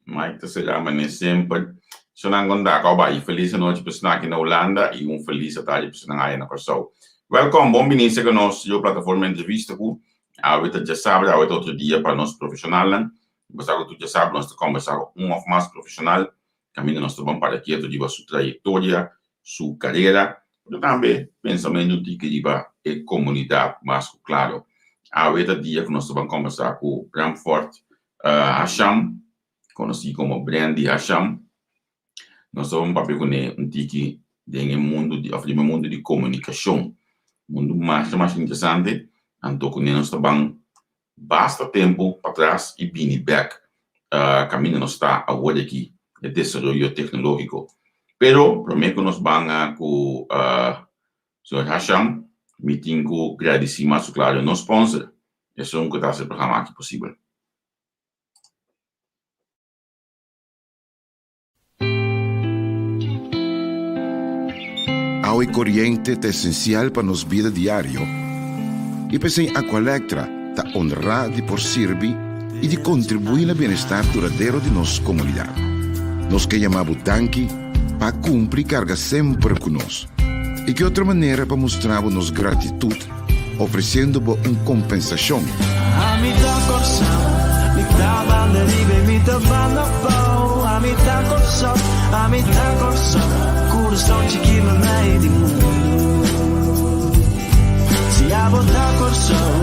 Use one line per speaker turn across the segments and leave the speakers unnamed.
Mike ta sera manera semper. Esnan ku anda kau bai felis anochi pa esnan aki na Hulanda i un felis atardi pa esnan aya na Kòrsou. Wèlkòm, bon bini serka nos riba plataforma Entrevista ku awe ta djasabra, awe ta otro dia pa nos profeshonalnan. Bo sa ku tur djasabra nos ta kòmbersá ku un òf mas profeshonal kaminda nos ta ban para ketu riba su trayektoria, su karera, pero tambe pensamentu tiki riba e komunidat mas ku klaro. Awe ta dia ku nos ta ban kòmbersá ku Bramford Hasham, konosí komo Brandy Hasham. Nos ta ban papia kuné un tiki den e mundu di òf riba e mundu di komunikashon. Mundu masha masha interesante, anto kuné nos ta ban basta tempu patras i bini bèk kaminda nos ta awor aki, e desaroyo teknológiko. Pero promé ku nos ban ku señor Hasham, mi tin ku gradisí mas ku klaro nos sponsor, esun ku ta hasi e programa aki posibel.
Awa i koriente ta esensial pa nos bida diario i p'esei Aqualectra ta onrá di por sirbi i di kontribuí na bienestar duradero di nos komunidat. Nos ke yama bo danki pa kumpli karga semper ku nos. I ki otro manera pa mustra bo nos gratitut ofresiendo bo un kompensashon?
Ami ta Kòrsou, mi ta banda riba i mi ta banda abou. Ami ta Kòrsou, ami ta Kòrsou, kurason chikí mei di mundu. Si abo ta Kòrsou,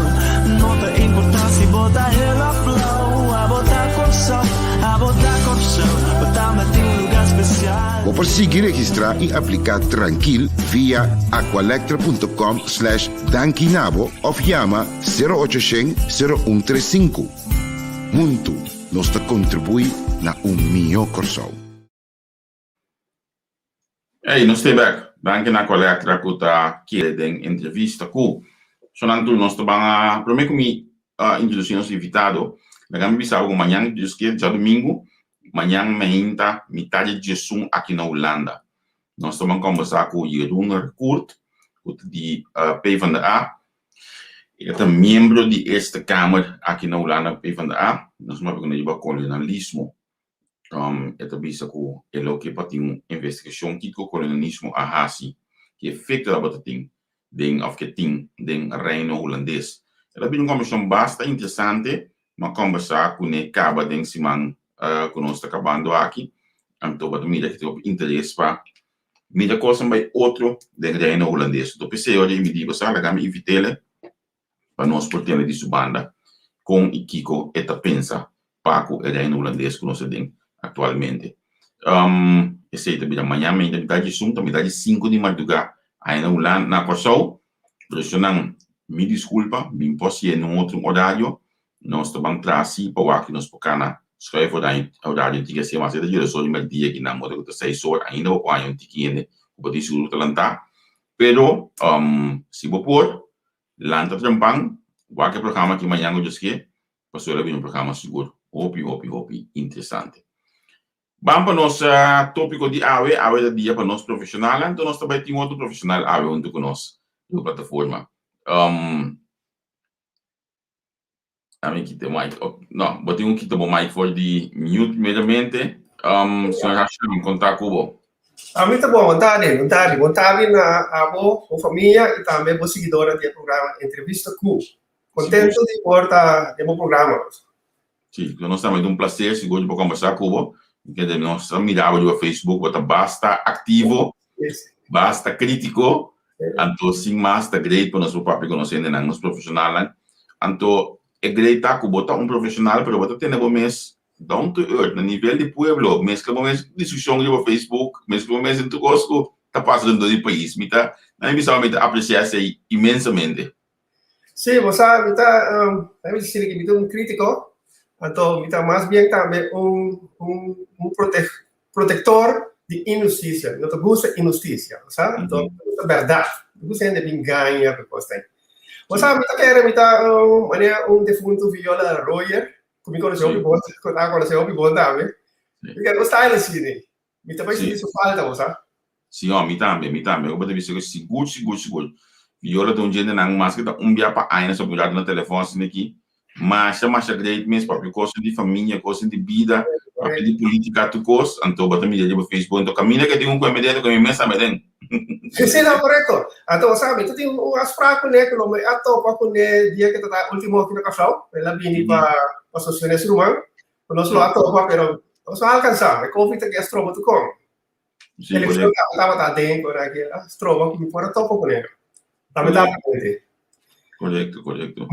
no ta importá si bo ta hel òf blou. Abo ta Kòrsou, abo ta Kòrsou, bo ta meti un lugá spesial.
Bo por sigui registrá i apliká trankil via aqualectra.com slash dankinabo òf yama sero ocho shen sero un tres sinku. Huntu nos ta kontribuí na un mihó Kòrsou.
Ey, nos te bek. Danki na Aqualectra ku ta kere den entrevista ku Sonan tur nos ta ban a prome ku mi introdusí nos invitado, laga mi bisa bo ku mañan Dios kier djadumingu Mañan meinta mitad di diesun aki na Hulanda. Nos ta ban kombersá ku Jeroen Recourt, ku ta di PvdA. E ta miembro di Eerste Kamer aki na Hulanda, PvdA. Nos ta papia ku nan riba kolonialismo. E ta bisa ku e lo ke pa tin un investigashon kiko kolonialismo a hasi, ki efekto tabata tin den of ke tin den Reino Hulandes. El a bini un kombershon basta interesante, m'a kombersá kuné kaba den siman ku nos ta kabando aki, anto bo ta mira ke tin hopi interes pa mira kosnan bai otro den Reino Hulandes. Anto p'esei ora mi di bo sa laga mi invit'el pa nos por tende di su banda kon i kiko e ta pensa pa ku e Reino Hulandes ku nos ta den aktualmente. Esei ta bira mañan mainta mitad di esun ta mitad di sinku di mardugá aya na Hulanda, na Kòrsou. Personan, mi diskulpa, mi no por si'e nun otro orario, nos ta ban traha si pa wak nos por kana schuif orario un tiki asina, mas e ta yuda so di merdia ki nan moda ku ta seis or ainda bo por haña un tiki hende ku bo tin sigur ku ta lantá. Pero si bo por, lanta trempan, wak e programa aki mañan ku Dios ke, Pasobra a bini un programa sigur hopi hopi hopi interesante. Ban pa nos tópiko di awe. Awe ta dia pa nos profeshonalnan, enton nos ta bai tin otro profeshonal awe huntu ku nos riba plataforma. Ami kita e mic. No, bo tin ku kita bo mic for di mute primeramente. Señor Hasham, konta ku bo.
Ami ta bon, bon tardi, bon tardi. Bon tardi na abo, bo famia i tambe bo siguidornan di e programa Entrevista Ku. Contento di por ta den bo programa.
Sí, nos tambe ta un placer sigur di por conversa cu bo. Kende nos ta mira bo riba Facebook, bo ta basta activo, basta critico. Anto sin mas ta great pa nos por papia cu nos hendenan, nos profesionalnan. Anto e great ta cu bo ta un profesional pero bo ta tene bo mes down to earth, na nivel di pueblo. Mezcla bo mes discusion riba Facebook, mezcla bo mes den tur cos cu ta pasa dentro di pais. Mi ta, na mi bisa bo mi ta aprecia esey inmensamente.
Sí, bo sa, mi ta, mi ta sinti mi ta un crítico, anto mi ta mas bien tambe un, un, un prote protector di inhusticia. Mi no ta gusta inhusticia, bo sa, anto mi ta gusta berdad, mi no gusta hende bin gaña ku kos ei. Bo sa, mi ta kere mi ta un, manera un defunto Viola Royer, ku mi konosé hopi bon, ku ta konosé hopi bon tambe. Mi kere un style asina. Mi ta bai sinti su falta, bo sa.
Sí, oh, mi tambe, mi tambe. Bo ta bisa ku sigur, sigur, sigur. Viola ta un djentenan mas ku ta un bia pa aña so por na telefòn asina aki. Masha, masha great mes, papia kosnan di famia, kosnan di bida. Papia di politica tur cos, anto bo ta mira riba Facebook, anto caminda ke tin un cu mede ku mi mes tambe den.
Si, si, no, correcto. Anto bo sa, mi ta tin un afspraak cu ne, cu lo mi a topa cu ne dia ke ta ta ultimo aki na Kòrsou. El a bini pa pa sostené su ruman. Cu nos lo a topa, pero nos no a alcansá. E covid ta ke a stroba tur kon.
Sí,
Eleccion
correcto.
tabata aden, ora ke a stroba cu mi por a topa cu ne. Lamentablemente.
Correcto, correcto.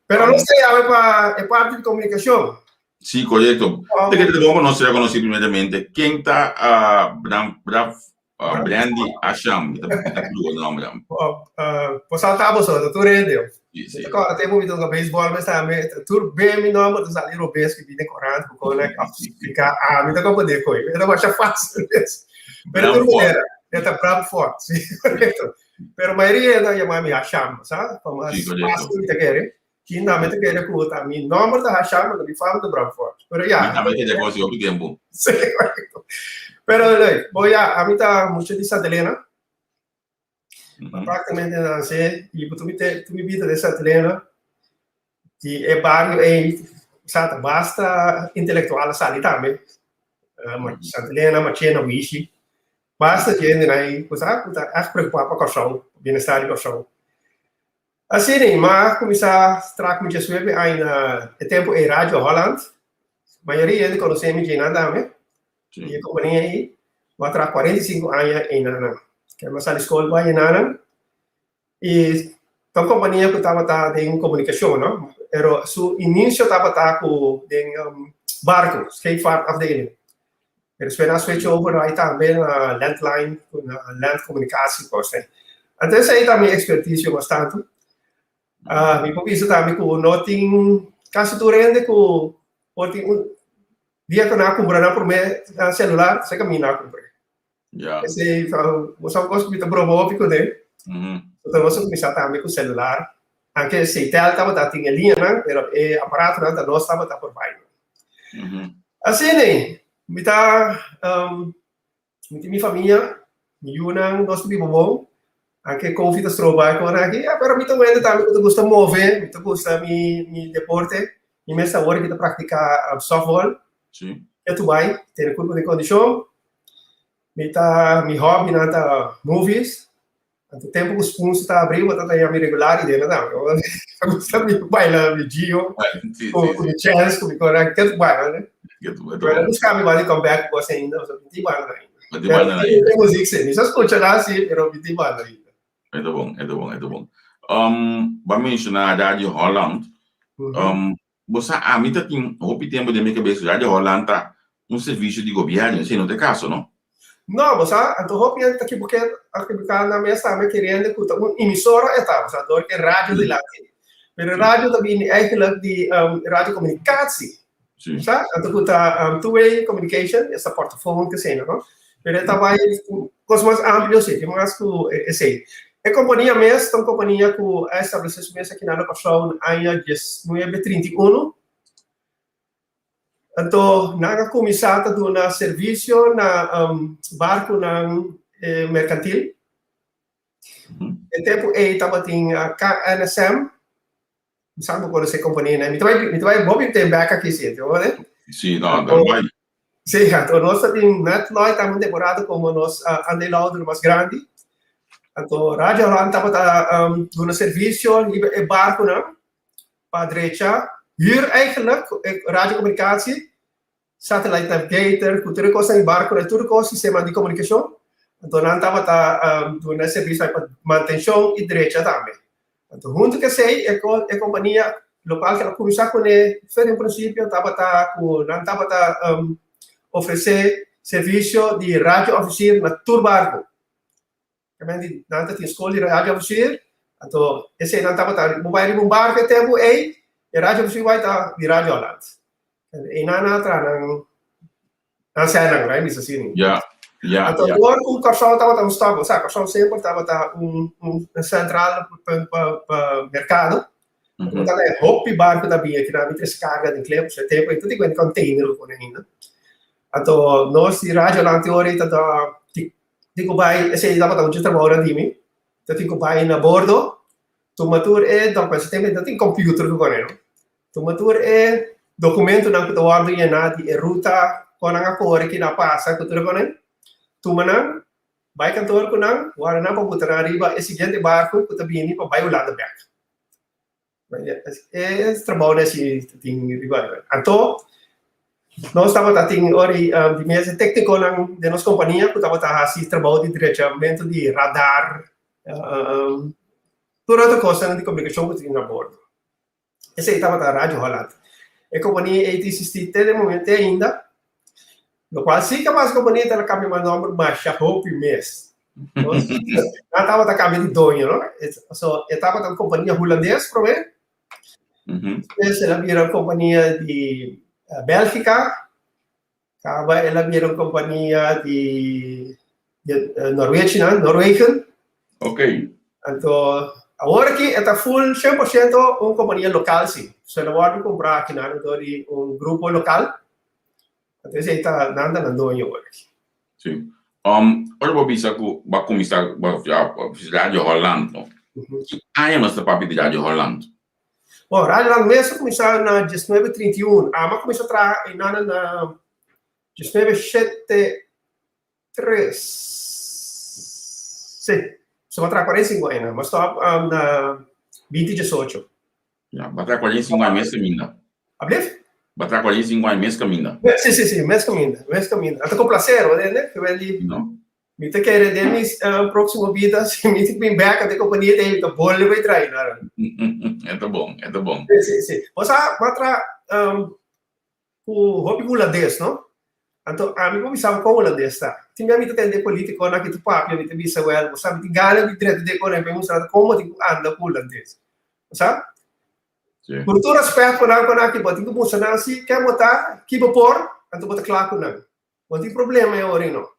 Pero nos ta yawe pa e parti di comunicacion.
Sí, correcto. Te ke te bon pa nos ser conocí primeramente. Ken ta uh, Bram, Braf, uh, Brandy Asham? Mi ta mi ta kluwa nombre.
Por salta bo so, ta tur hende.
Sí, sí.
Ta kòrda tempu mi toka beisbòl mes tambe, tur be mi nòmber ta sali robes ku bini korant ku kon a splika ami ta kompondé koe. E ta masha fásil mes. Pero tur manera, e ta Bramford, sí, korekto. Pero mayoria hende ta yama mi Hasham, sa? Pa mas fásil mi ta kere. Ki tambe ta kere ku ta mi nòmber ta Hasham, pero mi fam ta Bramford. Pero ya.
Mi tambe kere kosi hopi tempu.
Sí, korekto. Pero leuk. Bo ya, ami ta mucha di Santa Elena. Práktikamente nase i bo tur mi bida den Santa Elena. Di e bario ei sa ta basta intelektual a sali tambe. Santa Elena, Machena, Wishi. Basta hendenan ei ku sa ku ta ègt preokupá pa Kòrsou, bienestar di Kòrsou. Asina ei, m'a kuminsá traha ku mi djesnuebe aña na e tempu ei Radio Holland. Mayoria hende konosé mi dje nan tambe. Di e kompania ei. M'a traha 45 aña einanan. Kèn m'a sali skol bai einanan. I ta un kompania ku tabata den komunikashon, no? Pero su inisio tabata ku den barku, scheepvaartafdeling. Pero despues nan a switch over bai tambe na landline, ku na landcommunicatie kos ei. Anto esei ta mi ekspertisio mas tantu. Mi por bisa tambe ku no tin kasi tur hende ku por tin un dia ku nan a kumpra nan promé selular, esei kaminda nan a kumpra.
Ja.
Esei ta un kos ku mi ta broma hopi kuné. Entonces nos a kuminsá tambe ku selular. Anke Ctel tabata tin e liñanan, pero e aparatonan ta nos tabata provide. Asina ei, mi ta mi tin mi famia, mi yunan, nos ta biba bon. Anke Covid ta stroba e kos aki, pero mi ta un hende tambe ku ta gusta move, mi ta gusta mi mi deporte. Mi mes awor mi ta praktiká softball.
Sí.
E tu bai, tene kurpo den kondishon. Mi ta, mi hobbynan ta movies. Anto tempu ku Spoons ta abri, bo ta ta mi regular i dena tambe. Mi gusta mi baila mi Gio, ku mi Chance, ku mi kora, ke tu bai, ne? Pero buska mi bai di come back ku ainda, so mi ti banda ainda.
Mi ti banda ainda.
Mi muzik si, mi sa skucha nan si, pero mi ti banda ainda.
E ta bon, e ta bon, e ta bon. Bo a menshoná Radio Holland. Bo sa ami ta tin hopi tempu den mi kabes Radio Holland ta un servisio di gobièrnu, esei no ta e kaso no?
No, bo sa, anto hopi hende ta kibuke a kibuká nan mes tambe keriendo ku ta un emisora e ta, bo sa, dor ku e radio dilanti. Pero e radio ta bini eigenlijk di radiokomunikatie,
Sí.
bo sa, anto ku ta two-way communication, esta portafoon ku esei no, pero e ta bai un kos mas amplio si, tin mas ku esei. E kompania mes ta un kompania ku a establesé su mes aki na Kòrsou na aña 1931. Anto nan a kuminsá ta duna servisio na barkunan merkantil. E tempu ei tabatin KNSM, mi sa ku bo konosé e kompania, mi ta bai mi ta bai hopi ten bèk aki si, bo wak?
Sí, no, ta bai.
Sí, anto nos ta tin net Lloyd tambe un temporada komo nos aandeelhouder mas grandi. Anto Radio Holland tabata duna servisio riba e barkunan pa drecha huur eigenlijk radiocomunicatie, satellite navigator, ku tur e kosnan di barkunan, tur e kos sistema di komunikashon. Anto nan tabata duna e servisio pa mantenshon i drecha tambe. Anto huntu ku esei e e kompania lokal ku a kuminsá kuné for den prinsipio tabata ku nan tabata ofresé servisio di radio ofisier na tur barku. Nan ta tin skol di radio ofisier, anto esei nan tabata bo bai riba un barku e tempu ei e radio ofisier bai ta di Radio Holland. Einan nan a traha nan nan sènan, right, bisa asina.
Ja, ja,
Anto
ja.
dor ku Kòrsou tabata un stop, osea Kòrsou semper tabata un un sentral punt pa pa merkado.
Mhm.
Tabata e hopi barku ta bini aki nan mi trese karga den klep, osea tempu ei ta tin container ku pone ainda. Anto nos di Radio Holland ora ei ta ta tin ku bai, esei tabata muchu trabou nan di mi, ta tin ku bai na bordo tuma tur e dokumento, tempu ei no tin computer ku pone no. Tuma tur e dokumentonan ku ta wòrdu yená di e ruta. kon nan a kore, kina a pasa ku tur e konen. Tuma nan, bai kantor ku nan, wara nan pa buta nan riba e siguiente barku ku ta bini pa bai Hulanda bèk. E trabou si tin riba. Anto, nos tabata tin ora di mes e téknikonan den nos kompania ku tabata hasi trabou di drechamentu di radar, tur otro kosnan di komunikashon ku tin na bordo. Esei tabata Radio Holland. E kompania ei ta eksistí te den momento te ainda, lokual si kapas e kompania ta kambia mas nòmber masha hopi mes. Nan tabata kambia di doño, no? So, e tabata un kompania hulandes promé, despues el a bira un kompania di Bèlgika, kaba el a bira un kompania di Norwegian, Norwegen.
Ok.
Anto, awor aki e ta full 100% un kompania lokal si. So el a wòrdu kumprá akinan dor di un grupo lokal. Anto esei ta nan ta nan doño awor aki.
Si. Ora bo bisa ku bo a kuminsá Radio Holland, no? Ki aña nos ta papia di Radio Holland?
Bon, Radio Holland mes a kuminsá na 1931. Ami a kuminsá traha einan na 1973. Si, so bo a traha 45 aña. Mi a stòp na 2018.
Ya, bo a traha 45 aña mes kaminda.
Ablief?
Bo a traha 45 aña mes kaminda.
Si, si, si, mes kaminda, mes kaminda. A ta ku plaser, bo tende? Ke wen di,
No.
mi ta kere den mi próksimo bida, si mi tin bin bèk ante kompania te, mi ta bolbe bai traha einan.
E ta bon, e ta bon.
Si, si, si. Bo sa, bo a traha ku hopi hulandes, no? Anto ami por bisa bo kon hulandes ta. Tin bia mi ta tende politikonan ki ta papia, mi ta bisa, wèl, bo sa, mi tin gana di drenta den konen pa e mustra kon bo tin ku anda ku hulandes. Bo sa?
Sí.
Por tur respet pa nan, pa nan, bo tin ku mustra nan si ken bo ta, ki bo por, anto bo ta kla ku nan. Bo no tin problema e ora ei no.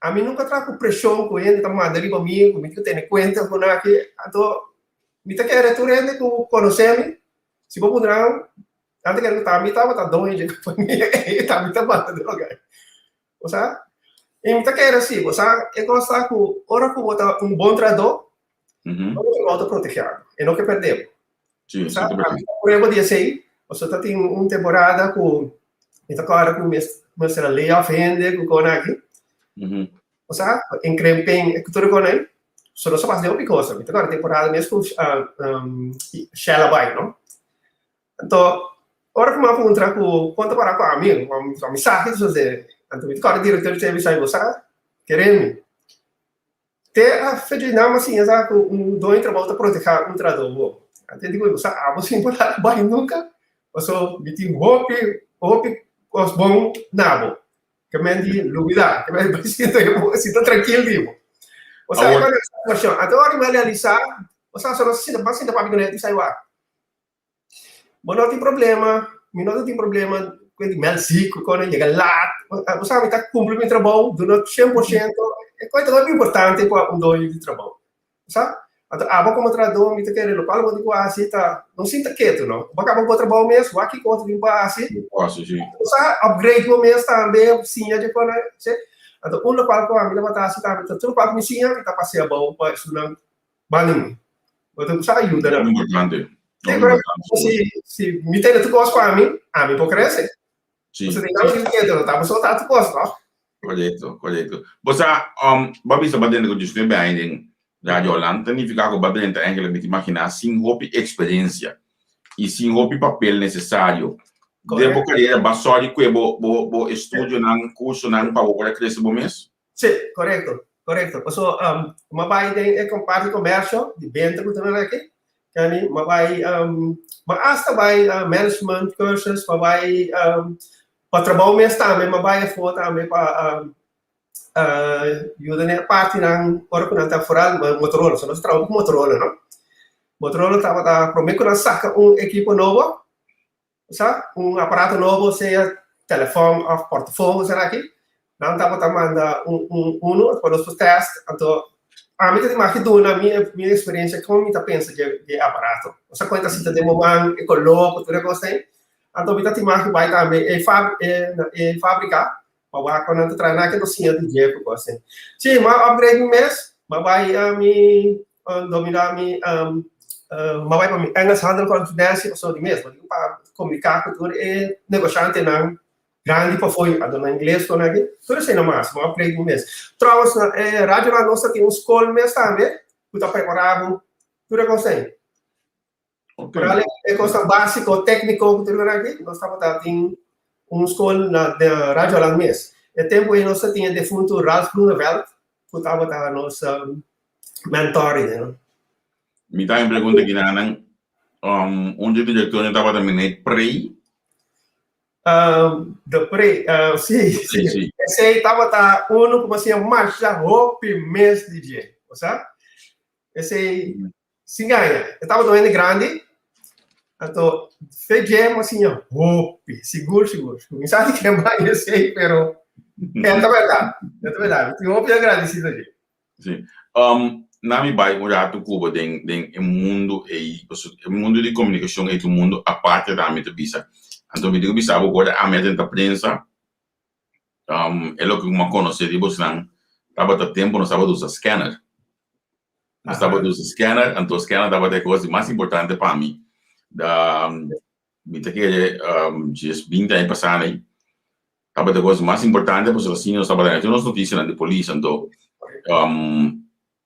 Ami nunka traha ku preshon ku hende ta manda riba mi, ku mi tin ku tene kuenta ku nan aki. Anto mi ta kere tur hende ku konosé mi, si bo puntra nan, nan ta kere ku ta mi tabata doño dje kompania ei, ta mi ta manda den loke. Bo sa? I mi ta kere si, bo sa, e kos ta ku ora ku bo ta un bon trahadó, bo trabou ta protegé bo, e no ke pèrdè bo.
Sí,
Sa, a mi ta prueba di esei, pasobra ta tin un temporada ku mi ta kòrda ku mester a lay off hende ku kon aki. Osea, inkrimping, tur e kon ei. So nos a pasa den hopi kosa. Mi ta kòrda temporada mes ku Shell a bai, no? Anto, ora ku mi a puntra ku kon ta para ku ami, mi sa ki ta sosede. Anto mi ta kòrda direktor di servicio a bisa, bo sa, kere mi. Te a fecha di nan a siña sa ku un doño di trabou ta protehá un trahadó bo. Antes di ku bo sa abo sin por laga bai nunka, paso mi tin hopi, hopi kos bon na bo. Ke men di lubidá, ke men bai sinta sinta trankil di bo. Osea, e manera situashon. Anto ora mi a realisá, osea, so nos sinta, bo sinta papia ku nan e bisa wak. Bo no tin problema, mi no ta tin problema ku di mel siku, ku no yega laat. Bo sa mi ta kumpli mi trabou, duna 100%. E kos ta hopi importante pa un doño di trabou. Bo sa? Anto abo komo trahadó mi ta kere lokual bo tin ku hasi ta no sinta ketu no. Bo kaba bo trabou mes, wak kiko bo tin pa hasi. Bo sa upgrade bo mes tambe, siña dje kos nan. Anto un lokual ku ami tabata hasi tambe ta tur lokual ku mi siña mi ta pasea abou pa esunnan banda mi. Bo ta usa ayuda
nan. Importante.
Sí, pero si, si mi tene tu kos pa mi, a mi por krese.
Sí.
Bo ta tin keto, no ta bo ta tu kos, no?
Korekto, korekto. Bo sa, bo a bisa bo a drenta ku 19 aña den Radio Holland, ta nifiká ku bo a drenta eigenlijk, mi ta imaginá, sin hopi eksperensia i sin hopi papel nesesario. Den bo karera, bo a sòri kue bo, bo, bo estudionan, kursonan pa bo por a krese bo mes?
Sí, korekto, korekto. Paso mi a bai den e parti komersio di benta ku ta nan aki. Kani mi a bai, mi a asta bai management cursus, mi a bai pa trabou mes tambe, mi a bai afó tambe pa yuda den e partinan ora ku nan ta foral Motorola. So nos a traha ku Motorola, no? Motorola tabata promé ku nan saka un ekipo nobo, Sa, un aparato nobo, sea telefòn òf portofon esaki aki, nan tabata manda un un unu pa nos por tèst. Anto ami ta tin duna mi mi eksperensia kon mi ta pensa dje dje aparato. Osea kon e ta sinta den bo man, e koló ku tur e kos ei. Anto mi ta tin maki bai tambe e fab e e fábrika pa wak kon nan ta traha. Nan ke no siña di dje ku kos ei. Sí, mi a upgrade mi mes, mi a bai mi Dominá mi m'a bai pa mi Engels handel confidentie pasobra di mes bo tin pa komuniká ku tur e negoshantenan. Grandi pafó i ando na ingles kon aki. Tur esei na mas, bo a preik bo mes. Trouwens na e radionan nos ta tin un skol mes tambe ku ta prepará bo tur e kos ei. Vooral e kosnan básiko, tékniko ku tur e aki, nos tabata tin un skol na Radioland mes. E tempu ei nos ta tin e defuntu Ralph Groeneveld ku tabata nos mentor ei.
Mi ta pregunta kinanan, un di e direktornan tabata Meneer Prey?
De Pre, sí, sí. sí. Esei tabata uno ku hacía masha hopi mes di dje, o sea, esei sin gaña, e tabata un hende grandi, anto fe dje mo siña hopi, sigur, sigur. Mi sa di ken bai esei, pero e ta berdad, e ta berdad. Mi tin hopi agradecido dje.
Sí. Na mi bai un ratu ku bo den den e mundu ei, pasobra e mundu di komunikashon ei ta un mundu aparte tambe ta bisa. Anto mi tin ku bisa bo ku ora ami a drenta prensa, e loke ku mi a konosé di bosnan tabata tempu nos tabata usa scanner. Nos tabata usa scanner, anto scanner tabata e kos di mas importante pa mi. Mi ta kere dies binti aña pasá ei. Tabata e kos mas importante pasobra asina nos tabata haña tur nos notisianan di polis. Anto,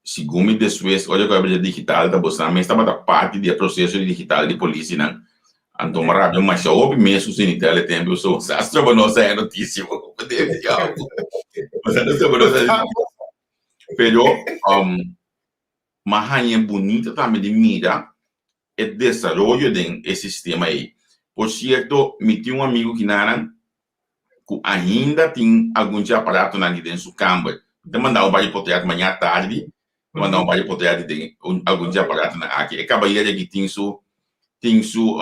segun mi despues ora ku a bira digital ta bosnan mes tabata parti di e proseso di digital di polisinan. Anto mi a rabia masha hopi mes ku Sinitel e tempu so sa stroba nos haña notisia bo sa stroba nos haña notisia. Pero mi a haña bunita tambe di mira e desaroyo den e sistema ei. Por sierto, mi tin un amigu kinanan ku ainda tin algun dje aparatonan aki den su kamber. Mi ta manda un par di potret maña tardi, mi ta manda un par di potret den algun dje aparatonan aki. E kabayero aki tin su tin su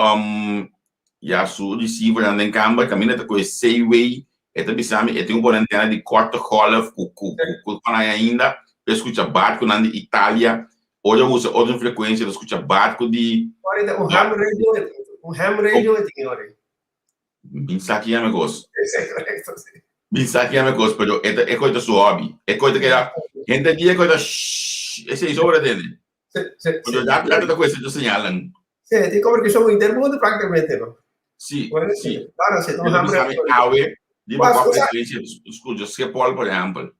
ya su receivernan den kamber kaminda ta ku e C-way. E ta bisa mi e tin ku pone antena di korte golf ku ku ku ku ainda pa e skucha barkunan di Italia. Ora usa otro frekuensia ta skucha barku di.
Ora ta un ham radio e tin. Un ham radio e tin ora.
Bin sa ki yama e kos.
Esei korekto si.
Bin sa ki yama e kos pero e ta e kos ta su hobby. E kos ta keda henter dia e kos ta shhh esei so ora tende.
Si si si.
Pero dat dat ta kuesta tu señalnan.
Si e tin komunikashon ku henter mundu praktikamente no.
Si si.
Claro si ta un ham radio.
Awe riba kua frekuensia skucha Schiphol por ehèmpel.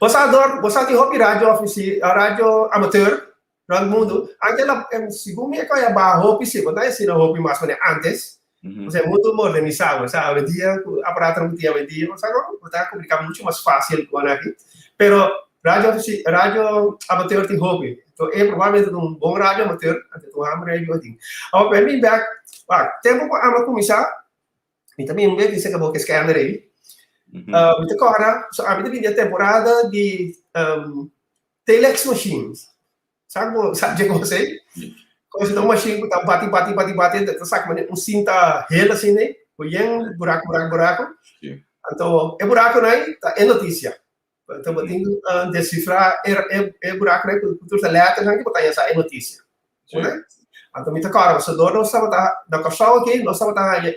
Bo sa dor, bo sa tin hopi radio ofisi, radio amateur rond mundu. Anke la, segun mi e kaya baha hopi si, bo ta asina hopi mas manera antes. Osea mundu modernisá, bo sa awendia ku aparatonan ku tin awendia, bo sa kon, bo ta komuniká muchu mas fásil ku anaki. Pero radio ofisi, radio amateur tin hopi. Enton e probablemente ta un bon radio amateur, anto ta un ham radio tin. Awor pa e bin bèk, wak, tempu ku ami a kuminsá, Mi ta bin wet di bo ke scanner ei. Mi ta kòrda, so ami ta bin di e temporada di telex machines. Sa bo sa dje kos ei? Kos ta un machine ku ta bati bati bati bati ta saka manera un sinta hel asina ei, ku yen buraku buraku buraku. Anto e burakunan ei ta e notisia. Anto bo tin ku desifrá e burakunan ei ku tur ta lèternan ku bo ta haña sa e notisia. Anto mi ta kòrda pasobra nos tabata na Kòrsou aki nos tabata haña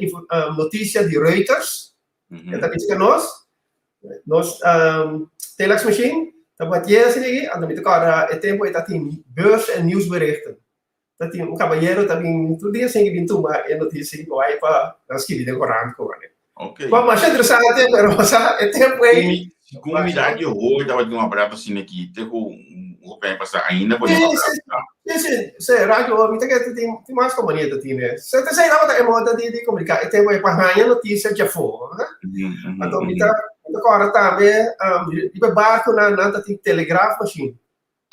notisia di Reuters e ta bisa nos nos telex machine ta batié asina aki anto mi ta kòrda e tempu ei ta tin beurs en nieuwsberichten ta tin un kabayero ta bin tur dia asina bin tuma e notisia i bai pa nan skibi den korant ku wak. Bo masha interesante pero sa e tempu ei.
Segun mi radio hoor tabatin un aparato asina aki te ku un hopi aña pasa ainda por den aparato ta.
Si si si radio mi ta kere tin mas kompania ta tin e. Sa esei tabata e moda di komuniká e tempu ei pa haña notisia djafó. Anto mi ta kòrda tambe riba e barkunan nan ta tin telegraf machine.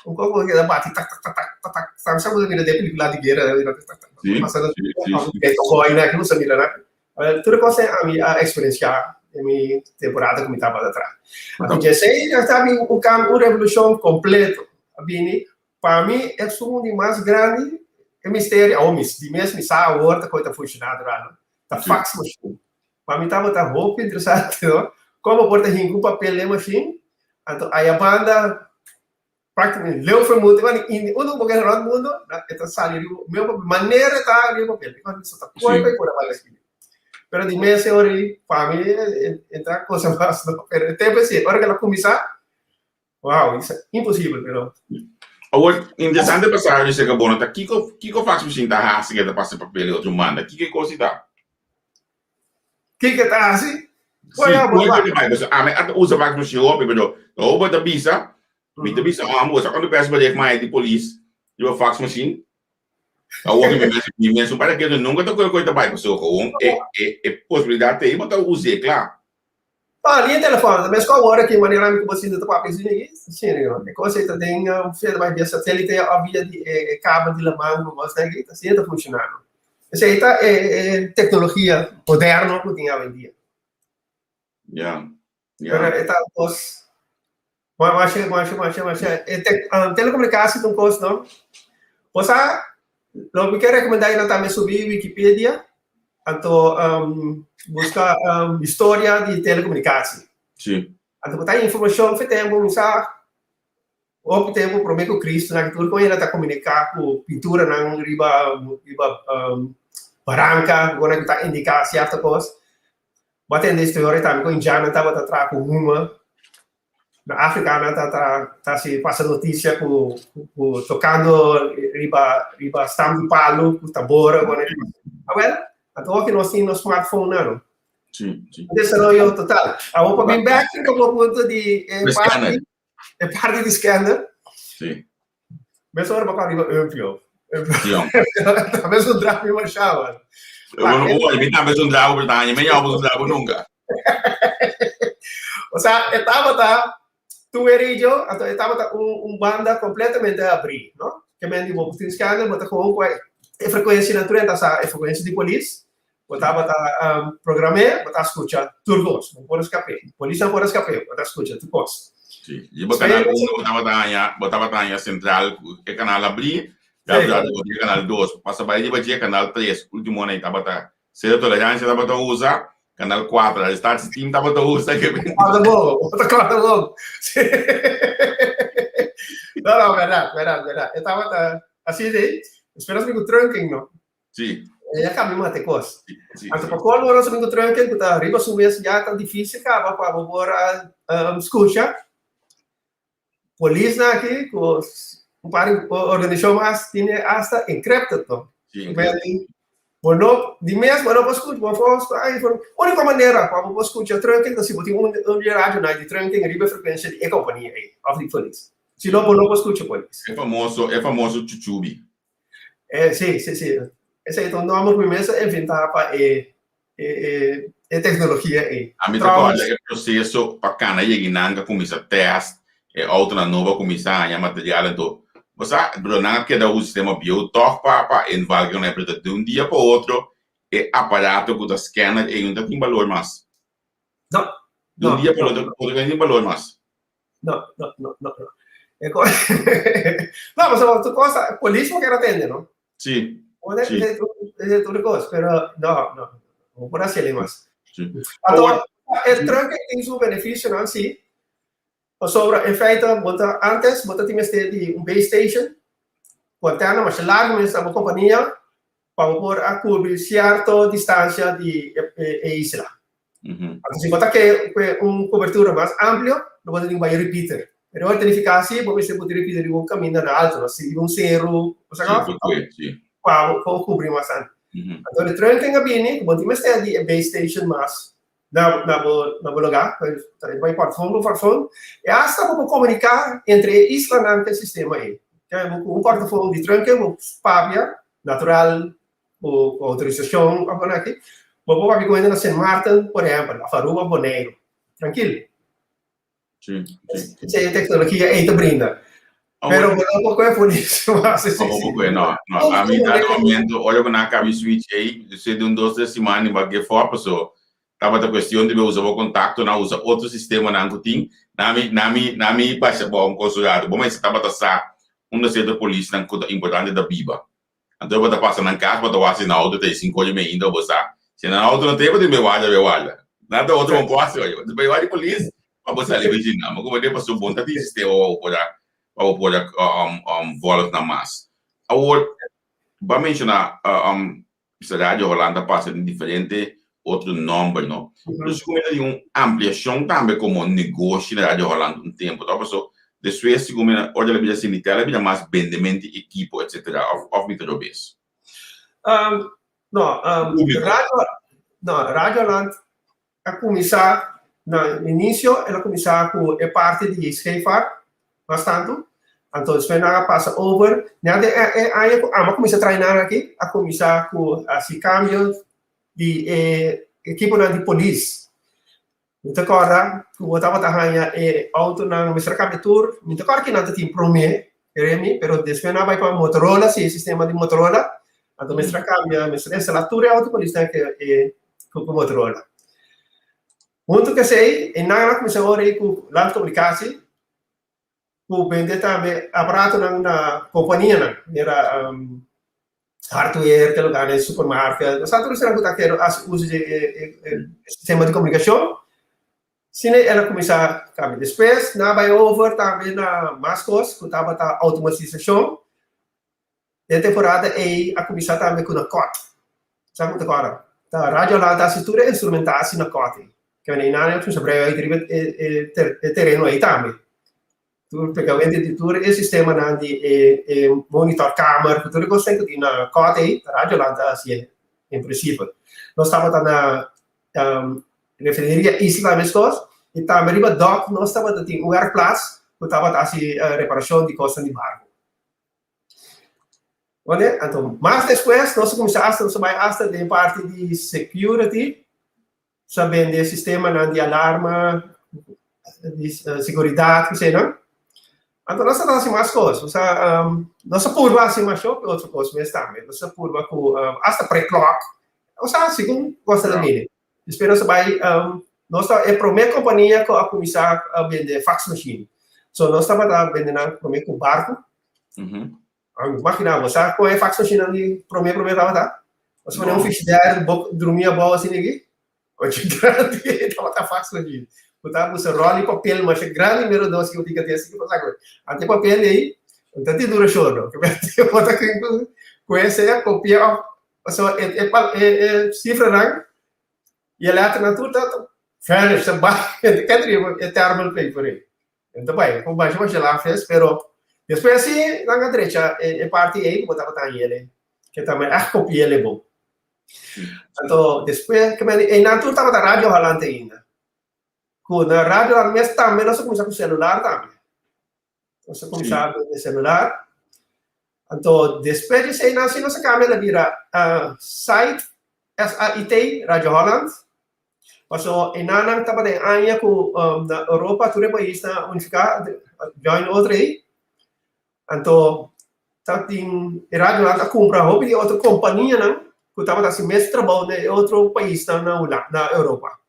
Un kos bo keda bati tak tak tak tak tak tak sabi sa bo ta mira den pelikula di guera tak tak tak
Sí,
pasa na
sí, sí, sí.
e cowboy na ku sa mira na tur e kos ami a eksperensiá den mi temporada ku mi tabata atrás. Anto dje esei a ta bin un kambio, un revolushon kompleto a bini. Pa mi esun di mas grandi e misterio, awor mi di mes mi sa awor ta kon ta funshoná durante, ta fax machine. Pa mi tabata hopi interesante no, kon bo por ta hinka un papel den machine Anto aya banda prácticamente leu for mundo, igual in uno bo kere rond mundo, e ta sali riba meu papel, manera ta riba papel, because mi ta koi pa por bala escribi. Pero di mes e ori pa mi e ta cosa mas no, pero e tempo si, ora ke la kuminsá, wow, is imposibel, pero
Awor, interesante pa sa Jose Gabono ta kiko kiko fax machine ta hasi ke ta pasa papel e otro manda, kiko e kos ta?
Kiko ta hasi?
Sí, bo te bai, ami a usa fax machine hopi, pero bo ta bisa, mi ta bisa, oh, bo sa cuando pers bericht mai di polis, riba fax machine? Awor mi mes, mi mes un para que nunca ta koe ta bai, pasobra gewoon e, e, e posibilidad te, bo ta us'é, kla.
Ah, ni e telefòn, mes ku awor aki manera mi ku bo sinta ta papia asina aki, asina no. E kos ei ta den sea ta bai via satélite òf via di e kabel di laman ku kos aki, asina ta funshoná no. Esei ta e e teknologia moderno ku tin awendia.
Ya, ya.
Pero e ta kos masha masha masha masha e tek telekomunikashon ta un kos no. Bo sa Lo mi ke rekomendá nan tambe subi Wikipedia, anto buska historia di telekomunikasi.
Sí.
Anto bo ta haña informashon fe tempu, mi sa hopi tempu promé ku Kristu nan tur kon hende ta komuniká ku pinturanan riba riba baranka ku nan ta indiká sierto kos. Bo a tende historia tambe ku indiannan tabata traha ku huma. Na Afrika nan ta ta ta hasi pasa notisia ku ku tokando riba riba stam di palu ku tambor ku Awel, anto hopi nos tin nos smartphone nan no.
Sí, sí.
Un desaroyo total. Awor pa bin bek riba bo punto di e parti e parti di scanner.
Sí.
Mesora bo riba Umpio.
Sí, hom.
Tambe es un drago mi marchaba.
Bueno, oye, mi tambe es un drago, pero taña me llamo un drago nunca.
O sea, e tabata tu erillo, anto e tabata un, un banda completamente abrí, no? Ke men di bo tin scanner, bo ta gewoon ku e frecuencia nan 30 sa e frecuencia di polis, bo tabata um, programé, bo ta skucha tur kos, bo por skapé. Polis no por skapé, bo ta skucha tur kos.
Sí, y bo canal 1 bo tabata haña, bo tabata haña central, e canal abrí, ya bo canal 2, pasa bai riba dje canal 3, último nan tabata Cero tolerancia tabata usa, canal 4, arrestatie team tabata usa.
Corda bon, ta corda bon. No, no, verdad, verdad, verdad. E tabata así de, esperas mi ku trunking, no?
Sí.
E ya cambia mate kos.
Sí, sí,
Anto pa colmo nos mi ku trunking, ku ta riba su mes ya ta difícil caba pa bo por a um, scucha. Polis aki ku un par di organisashon mas tine asta encrypted no.
Sí,
encrypted. Bo no, di mes bo no por skucha, bo por skucha ay, úniko manera pa bo por skucha trunking ta si bo tin un un radio na di trunking riba e frekuensia di e kompania ei òf di polis. Si no bo no por skucha polis.
E famoso, e famoso chuchubi.
Eh, sí, sí, sí. Esei ta un nòmber ku mi mes a inventá pa e e e e teknologia ei.
Ami ta kòrda e proseso pa kana yega i nan a kuminsá tèst e outonan nobo a kuminsá haña material anto bo sa pero nan a keda usa sistema bieu tòg pa pa invalga nan pero ta di un dia pa otro e aparato ku ta scanner ei no ta tin balor mas.
No,
Di un dia pa otro no ta tin balor mas.
No, no, no, no, no. E co no, pasobra tur cosa, polis bo kier atende, no?
Sí.
Sí. Ese tur cos, pero no, no, no por hacerle mas.
Sí.
Anto, e truck tin su beneficionan, sí. Pasobra, in feite, bo ta, antes bo ta tin mester di un base station, ku antena masha largo mes na bo kompania, pa bo por a kubri sierto distansia di e, e isla. Anto si bo ta ke un kobertura mas amplio, lo bo ta tin ku bai repeater. Pero ora ta nifiká si bo mester put repeater riba un kaminda na alto, no? Si riba un seru, bo sa kaba? Pa bo por kubri mas tantu. Anto di trunking a bini ku bo tin mester di e base station mas na na bo na bo lugá, ta bai portafon ku portafon, i asta bo por komuniká entre e islanan ku e sistema ei. Ku un portafon di trunking bo papia natural ku outorisashon òf nan aki, bo por papia ku hende na Sint Maarten, por ehèmpel, òf Aruba, Boneiru. Trankil.
Sí, sí.
Esei e teknologia ei ta brinda. Pero bo no por kohe polis mas.
No por kohe, no. No, ami ta na momento, ora ku nan a kabi switch ei, despues di un dos, tres siman mi bai give up, paso tabata kuestion di bo usa bo kontaktonan, usa otro sistemanan ku tin. Na mi, na mi, na mi basha bo un kos un ratu. Bo mester tabata sa unda sierto polisnan ku ta importante ta biba. Anto bo ta pasa nan kas, bo ta wak si nan outo ta e sinku ora meinta, bo sa. Si nan outo no ta e, bo tin bai warda, bai warda. Nan ta otro bon por hasi oye. Bo tin bai warda di polis pa bo sali bai djina. Ma ku bo den pasobra bo no ta tin sistema pa bo por a, pa bo por a volg nan mas. Awor, bo a menshona Bisa Radio Holanda pasa den diferente otro nomber, no? Dus ku mi ta di un ampliashon tambe komo negoshi na Radio Holanda un tempu, to? Paso despues segun mi ora el a bira Sinitel a bira mas bendement di ekipo etcetera of of mi ta robes?
No, Radio, no, Radio Holland. a kuminsá na inisio, el a kuminsá ku e parti di scheepvaart mas tantu. Anto despues nan a pasa over. Nan den e aña ku ami a kuminsá traha nan aki, a kuminsá ku hasi kambio di e ekiponan di polis. Mi ta kòrda ku bo tabata haña e outonan, mester a kambia tur. Mi ta kòrda kinan ta tin promé, kere mi, pero despues nan a bai pa Motorola, si e sistema di Motorola. Anto mester a kambia, mester a instalá tur e outo polisnan ku e ku Motorola. Huntu ku esei, e nan a kuminsá ora ei ku Landcommunicatie, ku bende tambe aparatonan na kompanianan, manera hardware, te lugar den supermarket, osea tur esnan ku ta kere hasi uso di e sistema di komunikashon, asina el a kuminsá kambia. Despues nan a bai over tambe na mas kos ku tabata outomatisashon. Den temporada ei a kuminsá tambe ku na kòt. Sa ku ta kòrda? Ta Radio Holanda ta hasi tur e instrumentasi na kòt ei. Ke manera nan a kuminsá brei uit riba e tereno ei tambe. Tur pekamente di tur e sistemanan di e monitorkamer ku tur e kosnan ku tin na kòt ei, ta Radio Holanda ta hasi e en prinsipio. Nos tabata na Refineria Isla meskos i tambe riba dòk nos tabata tin un werkplaats ku tabata hasi reparashon di kosnan di barku. Oye, anto mas despues nos a kuminsá asta, nos a bai asta den parti di security, nos a bende sistemanan di alarma, di seguridat, kuseinan. Anto nos a hasi mas kos, nos a nos a purba hasi mas hopi otro kos mes tambe. Nos a purba ku asta preklòk, osea segun kos ta bini. Despues nos a bai, nos ta e promé kompania ku a kuminsá bende fax machine. So nos tabata bende nan promé ku barku. Imagina bo, sa kon e fax machine nan di promé promé tabata? Nos pone un frigidaire bok drumi abou asina aki. Ochi grandi tabata fax machine. Bo ta usa ròl di papel masha grandi mero dos ki bo tin ka tin asina pa saka. Anto e papel ei no ta tin dura shorno. Bo ta ku esei kopia òf Pasobra e e e e sifranan i e lèternan tur ta vanish, ta bai, e ta riba e thermal paper ei. E ta bai, por basha basha laf es, pero despues si nan a drecha e e parti ei ku bo tabata haña el ei, ke ta ègt kopia el ei bon. Anto despues ke men einan tur tabata Radio Holland ainda, ku na Radio Holland mes tambe nos a kuminsá ku selular tambe. Nos a kuminsá bende selular. Anto despues di esei nan si nos a kambia na bira site, S-A-I-T, Radio Holland. Paso enanan tabata e aña ku na Europa tur e paisnan a unifiká, join otro ei. Anto tabatin e Radio Holland a kumpra hopi di e otro kompanianan ku tabata hasi mes trabou na e otro paisnan na Hulanda, na Europa.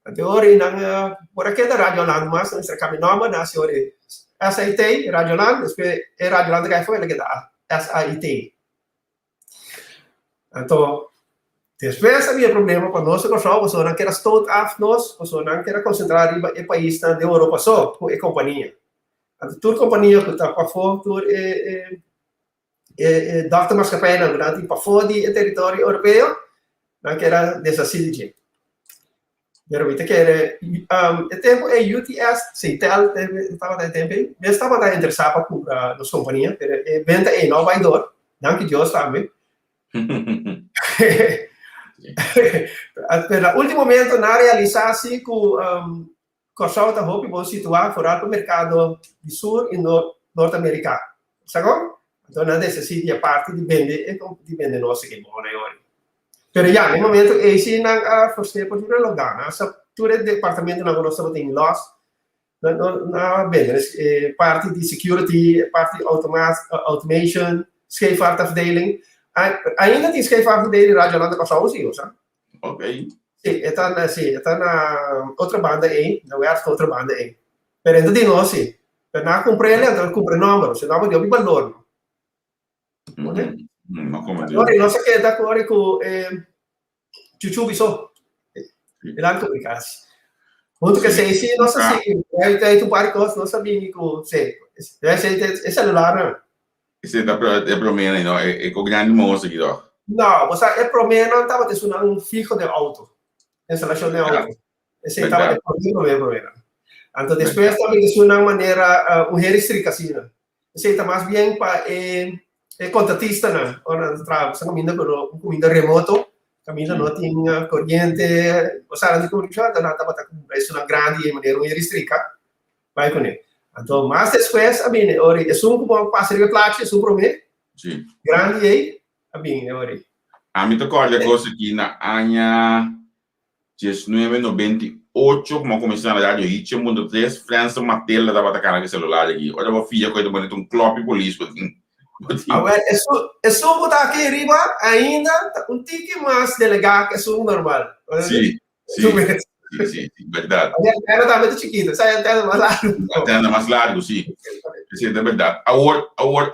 Anto ora ei nan por a keda Radio Holland mas, nan mester a kambia nòmber, nan hasi ora ei SAIT, Radio Holland, despues e Radio Holland a kai afó, el a keda SAIT. Anto, despues a bira problema pa nos na Kòrsou, pasobra nan keda stoot af nos, pasobra nan keda konsentrá riba e paisnan den Europa so, ku e kompania. Anto tur kompania ku ta pafó, tur e e dòktermaatskappijnan ku nan tin pafó di e teritorio europeo, nan keda deshasí di dje. Pero mi ta kere, e tempu ei UTS, Singtel tabata e tempu ei, mes tabata interesá pa kumpra nos kompania, pero e benta ei no a bai dor, danki Dios tambe. Pero na ultimo momento nan a realisá si ku Kòrsou ta hopi bon situá foral pa merkado di Sur i Nort Amerika. Sa kon? Anto nan desesí di e parti di bende e di bende nos e bon ei ori. Pero ya, na e momento ei si nan a fors'é pa tur e lockdown. Nan a sa tur e departamentonan ku nos tabatin lòs, nan nan a bende e parti di security, e parti di automation, scheepvaartafdeling. Ainda tin scheepvaartafdeling Radio Holanda Kòrsou si, bo sa?
Ok.
Sí, e ta na, sí, e ta na otro banda ei, na werf ta otro banda ei. Pero e ta di nos sí. Pero nan a kumpra el, anto a kumpra e nòmber, su nòmber di hopi balor.
No komo di.
Ora nos a keda ku ora ku e Chuchubi so. El a komuniká si. Huntu ku esei sí nos a sigui. Ei ta un par di kos nos a bini ku sí. Esei ta e selularnan.
Esei ta e promé no? E ku grandi moos aki toch?
No, bo sa e proménan tabata esunnan fiho den outo, instalashon den outo. Esei tabata e promé promé proménan. Anto despues tabata esunnan manera un heristrik asina. Esei ta mas bien pa e e kontratistanan ora nan ta traha. Bo sa kaminda ku un kuminda remoto. Kaminda no tin koriente, osara di komunikashon, anto nan tabata kumpra esunnan grandi e manera un eristrika bai kuné. Anto mas despues a bini ora esun ku bo a pasa riba e plachi, esun promé grandi ei a bini ora ei.
Ami ta kòrda e kos aki na aña 1998 ku mi a kuminsá na radio Hitchen.tres, Frensen Matilda tabata kana ku e selular aki. Ora bo fia ku e ta bonita un klòpi polis bo tin.
Awel, esun ku ta aki riba ainda ta un tiki mas delegá ku esun normal.
Sí, sí, sí, sí, bèrdat.
E antena tambe ta chikitu, esei antena mas largu.
Antena mas largu, sí. Esei ta bèrdat. Awor, awor,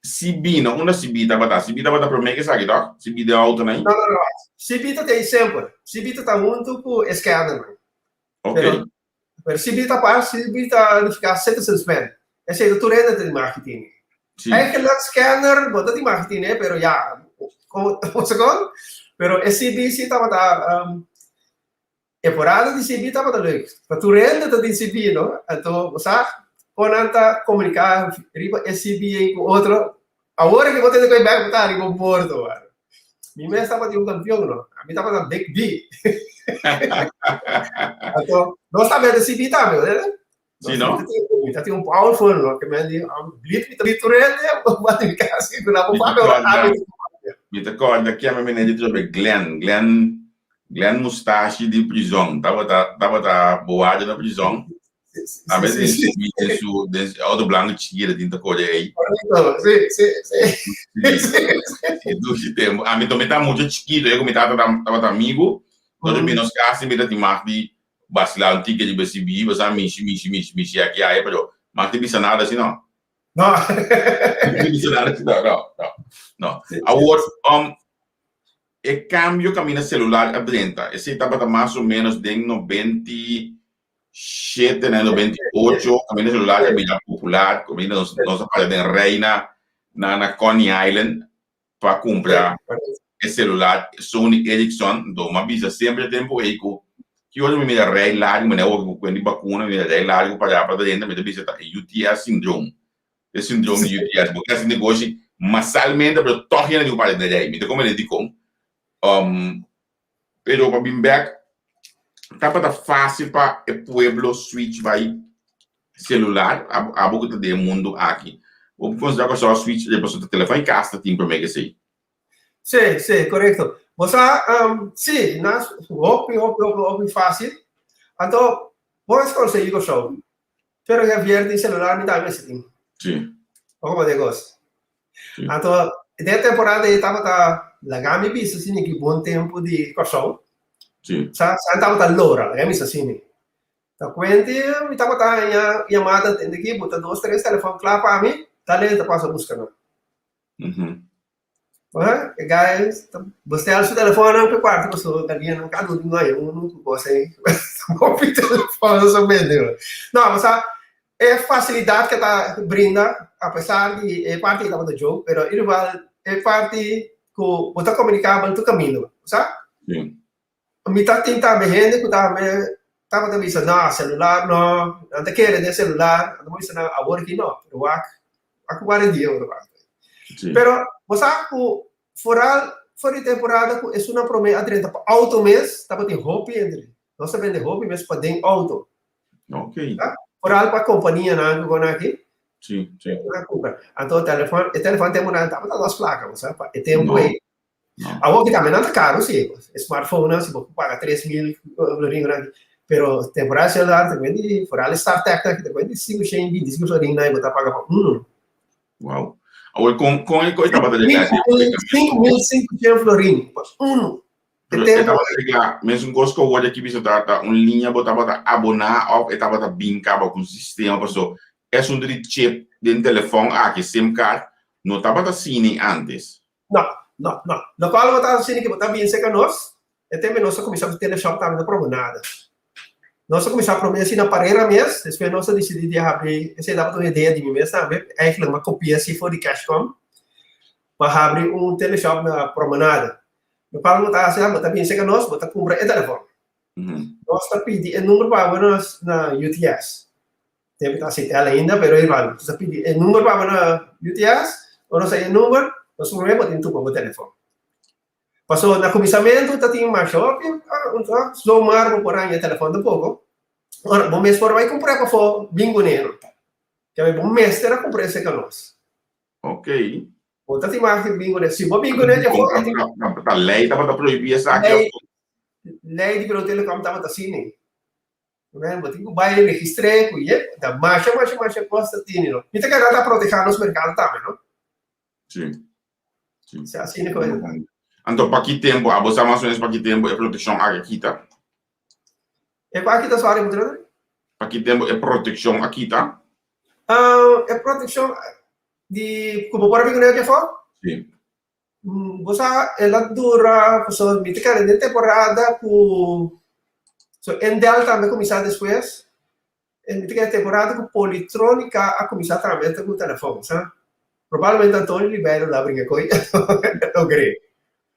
CB, no? Unda CB tabata? CB tabata promé ku esaki, tòg? CB den outonan ei?
No, no, no. CB ta tei semper. CB ta ta huntu ku e scannernan.
Ok.
Pero, pero CB ta apart, CB ta nifiká Citizens Bank. Esei ta tur hende ta di marketing.
Sí.
Eigenlijk scanner bo ta di marketing, eh, pero ya, kon, kon? Pero e CB sí tabata, um, E porada di CB tabata leuk. Pa tur hende ta tin CB, no? Anto, bo sa kon nan ta komuniká riba e CB ei ku otro. Awor ke bo tende ku e bèk, bo ta riba un bordo, wak. Mi mes tabatin un kampion, no? Ami tabata Big B. Anto, nos ta bende CB tambe, bo tende?
Sí, no?
Mi ta tin un powerful, no? Ke men di, blit mi ta blit tur hende, bo bati mi kasi ku nan bo papia, ora ami ta papia.
Mi ta kòrda kier mi mene di trobe Glenn, Glenn, Glenn Mustashi di prizòn, tabata, tabata bowaja na prizòn. Tambe den su, den su, den su auto blanco chikito tin ta kore ei.
Correcto, sí, sí, sí.
Sí, dushi tempo. Ami tambe ta mucho chikito, e ku mi tata tabata amigo. Entonces mi nos kasi mi ta tin mag di Basila un tiki riba si biba sa mishi mishi mishi mishi aki aya pero mas te bisa nada si no.
No.
Te bisa nada si no, no, no. No. Awor, um, e cambio camina celular a drenta, esei tabata mas o menos den 97, na 98, camina celular a bira popular, camina nos, nos a para den Reina na, na Coney Island, pa kumpra e celular Sony Ericsson, enton mi a bisa semper e tempo ei ku ki ora mi mira rei largu, mi awor ku kuent di bakuna, mi mira rei largu para pa drenta, mi ta bisa ta e UTS syndroom, e syndroom di UTS, bo ke hasi negoshi masalmente pero tòg hende tin ku para den rei, mi ta komprende dikon. Pero pa bin bek tabata fácil pa e pueblo switch bai celular, abo ku ta den e mundu aki. Bo por considera ku asina switch riba su telefòn i kas ta tin promé ke esei?
Sí, sí, korekto. Bo sa, sí, na hopi, hopi, hopi, hopi fácil. Anto, bo a konsegui Kòrsou, pero Javier tin celular, mi tambe mester tin.
Sí.
Bo komo den kos? Anto, den e temporada ei tabata laga mi bisa asina ki bon tempu di Kòrsou.
Sí.
Sa, sa tabata lora, laga mi bisa asina. Ta kuenti mi tabata haña yamada tende ki bo ta dos tres telefòn kla pa mi, dale ta pasa buska nan. Aha, e guy ta bestel su telefòn pa e kuarto pasobra galiñanan kada un tin haña unu ku kos ei. Hopi telefòn so bende. No, sa E facilidad ke ta brinda, apesar di e parti tabata joke, pero igual e parti ku bo ta komunikabel tur kaminda, bo sa?
Sí.
Mi ta tin tambe hende ku tambe tabata bisa, no, celular no, nan ta kere den celular, nan ta bisa nan awor aki no, pero wak, wak un par di dia ora wak.
Sí.
Pero bo sa ku foral for di temporada ku esunnan prome a drenta pa auto mes, tabatin hopi hende, nos ta bende hopi mes pa den auto.
Ok.
Vooral pa kompanianan ku kon aki.
Sí, sí.
Anto telefon, e telefon tempu nan tabata dos plaka, bo sa, pa e tempu
No.
ei.
No.
Awor ki tambe nan ta karu si, e smartphone nan si bo paga 3000 florin nan, pero temporada celular ta kuenti, vooral e StarTech nan ta kuenti 525 florin nan bo ta paga pa uno.
Wow. Awor kon kon e tabata
yega 5500 florin pa uno.
Pero e tabata regla mesun kos ku awor aki bisa ta ta un liña bo tabata aboná òf e tabata bin kaba ku un sistema paso e asuntu di chip den telefòn aki, sim card, no tabata asina antes.
No, no, no. Lokual bo ta asina ke bo ta bin serka nos, e tempu nos a kuminsá ku teleshòp tambe ta promenada. Nos a kuminsá promé asina parera mes, despues nos a disidí di habri, esei tabata un idea di mi mes tambe, eigenlijk mi a kopia así for di Cashcom, pa habri un teleshòp na promenada. Lokual bo ta hasi, bo ta bin serka nos, bo ta kumpra e telefòn. Nos ta pidi e number pa bo na UTS. Tempu ta aseptá ainda, pero igual, nos ta pidi e number pa bo na UTS, ora nos haña e number, nos promé bo tin tupa bo telefòn. Paso na kuminsamentu ta tin masha hopi zomaar bo por haña telefòn tampoko. Ora bo mes por bai kumpr'é pafó bin kuné no. Kende bo mester a kumpr'é serka nos.
Ok.
Bo ta tin mag di bin kuné. Si bo bin kuné djafó e tin.
Ta lei tabata prohibí esaki
of. Lei di Bureau Telecom tabata asina. Bo tin ku bai registr'é ku ye ta masha masha masha kos ta tini no. Mi ta kere ta protehá nos merkado tambe no.
Sí. Sí.
Si asina ku e ta.
Anto pa ki tempu, abo sa mas o menos pa ki tempu e protekshon aki a kita?
E ku a kita sorry mucho?
Pa ki tempu e protekshon a kita?
E protekshon di ku bo por a bin kuné afó?
Sí.
Bo sa el a dura pasobra mi ta kere den temporada ku so Endel tambe a kuminsá despues. Mi ta kere temporada ku Politronica a kuminsá tambe ta ku telefòn, sa. Probablemente Antonio Ribeiro lo a bringa koe, no creo.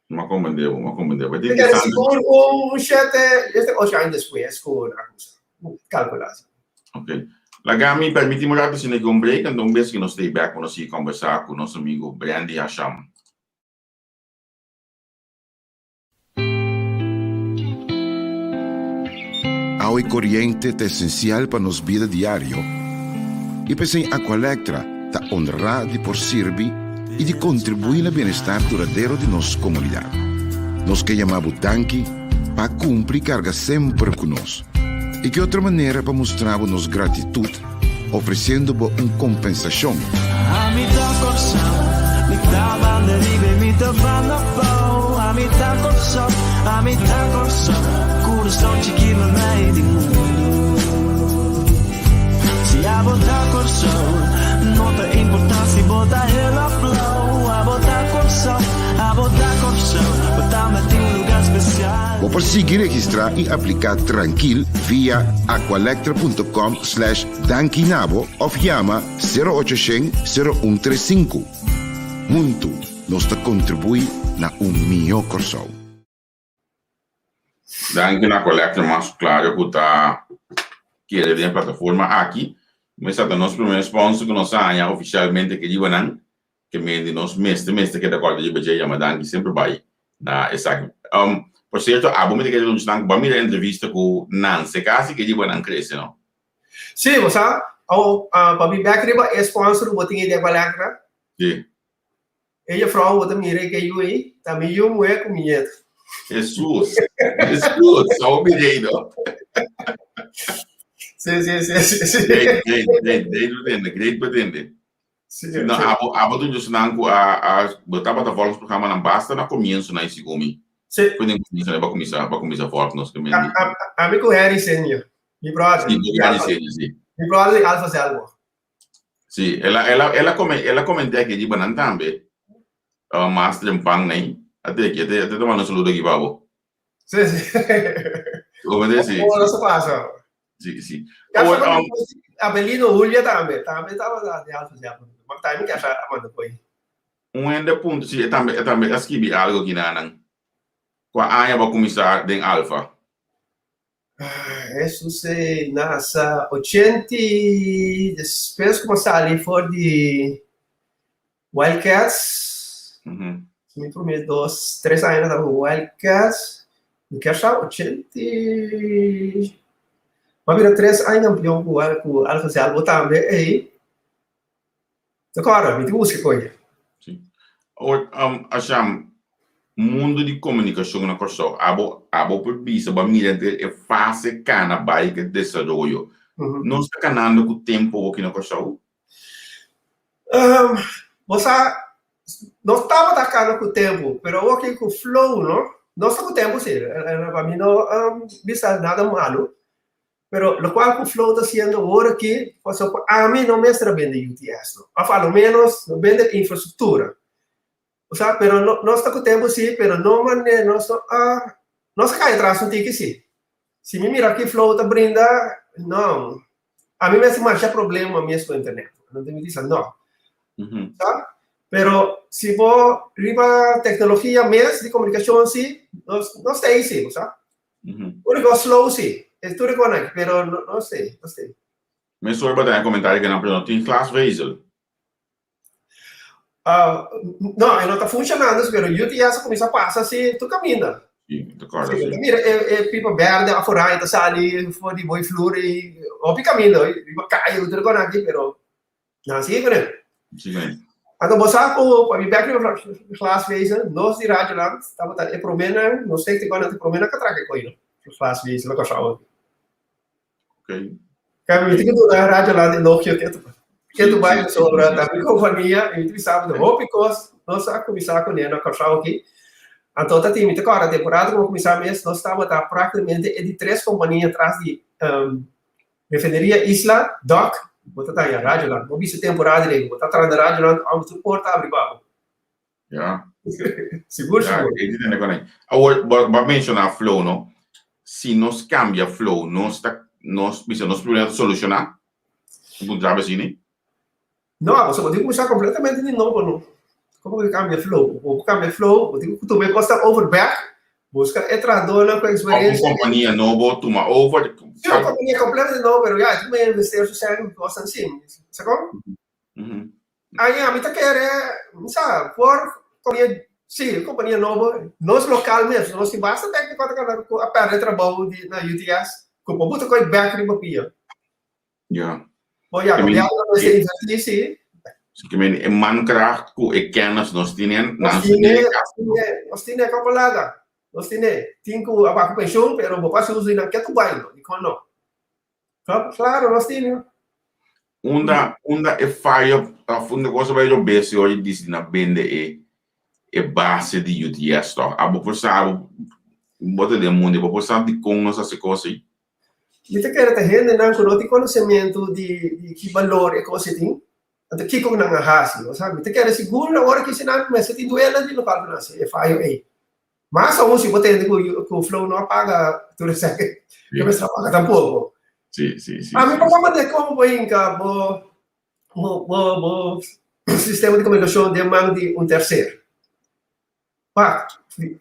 Mi a komprendé bo, mi a komprendé bo.
Mi ta kere sigur un shete, shete ocho aña despues ku nan a kuminsá. Kalkulá asina.
Ok. Laga mi permití mi un rato asina ku un break, anto un bes ku nos stay back ku nos sigui kombersá ku nos amigu Brandy Hasham.
Awa i koriente ta esensial pa nos bida diario i p'esei Aqualectra ta onrá di por sirbi i di kontribuí na bienestar duradero di nos komunidat. Nos ke yama bo danki pa kumpli karga semper ku nos. I ki otro manera pa mustra bo nos gratitut ofresiendo bo un kompensashon?
Ami ta Kòrsou, mi ta banda riba i mi ta banda abou. Ami ta Kòrsou, ami ta Kòrsou, kurason chikí mei di mundu. Si abo ta Kòrsou, no ta importá si bo ta hel òf blou. Abo ta Kòrsou, abo ta Kòrsou, bo tambe tin un lugá spesial.
Bo por sigui registrá i apliká trankil via aqualectra.com slash dankinabo òf yama sero ocho shen sero un tres sinku. Huntu nos ta kontribuí na un mihó Kòrsou.
Danki na Aqualectra mas klaro ku ta kere den e plataforma aki. Mester ta nos primer sponsor ku nos a haña ofishalmente ke riba nan. Ke men di nos mester mester keda kòrda riba dje yama danki semper bai na esaki. Por sierto abo mi ta kere lunch nan ku bo a mira entrevista ku Nanse kasi ke riba nan krese no.
Sí, bo sa, awo pa mi bek riba e sponsor ku bo tin ei di Aqualectra.
Sí.
E jefrouw bo ta mira ei ke yu ei ta mi yu muhé ku mi nieto.
Hesus, Hesus, abo mira ei no.
Sí, sí, sí, sí, sí.
Great, great, great, great pretende, great pretende.
Sí,
No,
sí.
abo, abo ta un djosnan ku a, a, bo tabata volg nos programanan basta na komienso na Isigumi.
Sí.
Foi den komienso na ba kuminsá, ba kuminsá volg nos ke
A,
mendi.
a, ami ku Harry Senior, mi brother.
Sí, ku Harry Senior, sí.
Mi brother di Alfa Selmo.
Sí, el a, el a, el a come, el a komentá aki riba nan tambe. Uh, mas trempan nei. Ate aki, ate, ate ta manda un saludo aki pa bo.
Sí, sí.
Como te sí.
Ora se pasa.
Sí, sí.
Ya
Awor,
sabe
um,
Abelino Julia tambe, tambe tabata di Alfa Selmo. Maar tambe ke a manda koe.
Un hende punto, sí, e tambe, e tambe a skibi algo aki na nan. Kua aña bo a kuminsá den Alfa?
Jesus e nasa ochenti despues ku bo sali for di Wildcats. Mi prome dos, tres aña tabata ku Wildcats. Mi kier sa ochenti mi a bira tres aña kampion ku ku Alfa Selbo tambe ei. Ta kòrda, mi tin buska koe.
Sí. Awor, um, Asham, mundo di komunikashon na Kòrsou, abo, abo por bisa, bo a mira entre e fase kana bai ku e desaroyo. Nos ta kanando ku tempu awoki na Kòrsou?
Um, bo sa, nos tabata kana ku tempu, pero awoki ku flow, no? Nos ta ku tempu sí, pa mi no um, bisa nada malu. Pero locual cu Flow ta haciendo awor aki, pasobra cu ami no mester a bende UTS no, of a lo menos no bende infrastructura. Osea, pero no, nos ta cu tempo si, pero no mane nos no a, nos a cay atras un tiki si. Si mi mira ki Flow ta brinda, no, ami mester masha problema mes cu internet. No ta mi bisa no. Sa? Pero si bo riba tecnologia mes di comunicacion si, nos, nos ta ey si, sa? Único slow sí. Es tur con pero no, no sé, no sé.
Me soy bata en comentario que no, pero no tin glasvezel.
No, e no ta funcionando, pero UTS a cuminsa pasa si tur caminda.
Sí, mi ta corda, sí.
Mira e pipa berde afora e ta sali for di boy flur y hopi caminda, riba calle cu tur con aki, pero nan sigui con e.
Sigui con e.
Anto bo sa cu pa mi bek riba glasvezel, nos di Radioland tabata e promenan, nos tecniconan ta e promenan cu a traha e coy, no? Glasvezel na Curaçao aki.
Okay.
Kijk, mi tin ku duna Radioland elogio ketu ketu bai pasobra ta mi kompania i mi ta bisa bo hopi kos nos a kuminsá kuné na Kòrsou aki. Anto ta tin mi ta kòrda temporada ku bo kuminsá mes nos tabata praktikamente e di tres kompania tras di Refineria Isla, Dòk, bo ta taña Radioland. Bo bisa temporada den bo ta traha na Radioland òf tur porta abri pa bo.
Ja.
Sigur,
Ja,
sigur.
ik tende con ahí. Awor, bo, bo menciona flow, no? Si nos cambia flow, nos ta, nos, bisa, nos problema ta soluciona? Un punto así, ne?
No, bo tin ku kuminsá kompletamente di nobo, no. Komo ku kambia flow? Bo kambia flow, bo tin ku tuma e kosnan over bèk, buska e trahadónan ku
Of un
eksperensia.
kompania nobo tuma over.
Sí, un kompania kompletamente nobo, pero ya, e tin ku investeer su sèn, kosnan así. Sa kon? Aña, mi ta kere, mi sa, por kompania, sí, kompania nobo, nos lokal mes, nos tin basta tékniko ta kana ku a pèrdè trabou di na UTS, ku por buta koi bèk riba pia.
Ja.
Bo ya, gobièrnu ta mester invertí, sí.
Sí, ke men e mankracht ku e kennis nos tin en,
Nos
nan
tin
tin
e,
e
nos tin e, nos tin e kapalada. Nos tin e. Tin ku a baka penshun, pero bo por hasi uso di nan ketu bai, no? Dikon no? Claro, nos tin.
Unda, unda e fayo of unda cosa bai robes si ora di na bende e e base di UTS toch? Abo por sa, abo bo ta den mundo, bo por sa dikon nos hasi kos ei?
Mi ta kere ta hendenan ku no tin konosementu di di ki balor e kos ei tin, anto kiko nan a hasi, bo sa. Mi ta kere sigur na ora ki nan mester tin duele di lokal ku nan hasi e fayo ei. Mas aun si bo tende ku ku Flow no a paga tur esaki, no mester a paga tampoko.
Sí, sí, sí.
Ami pa comprende komo bo hinka bo bo bo bo sistema di komunikashon den man di un terser. Wak,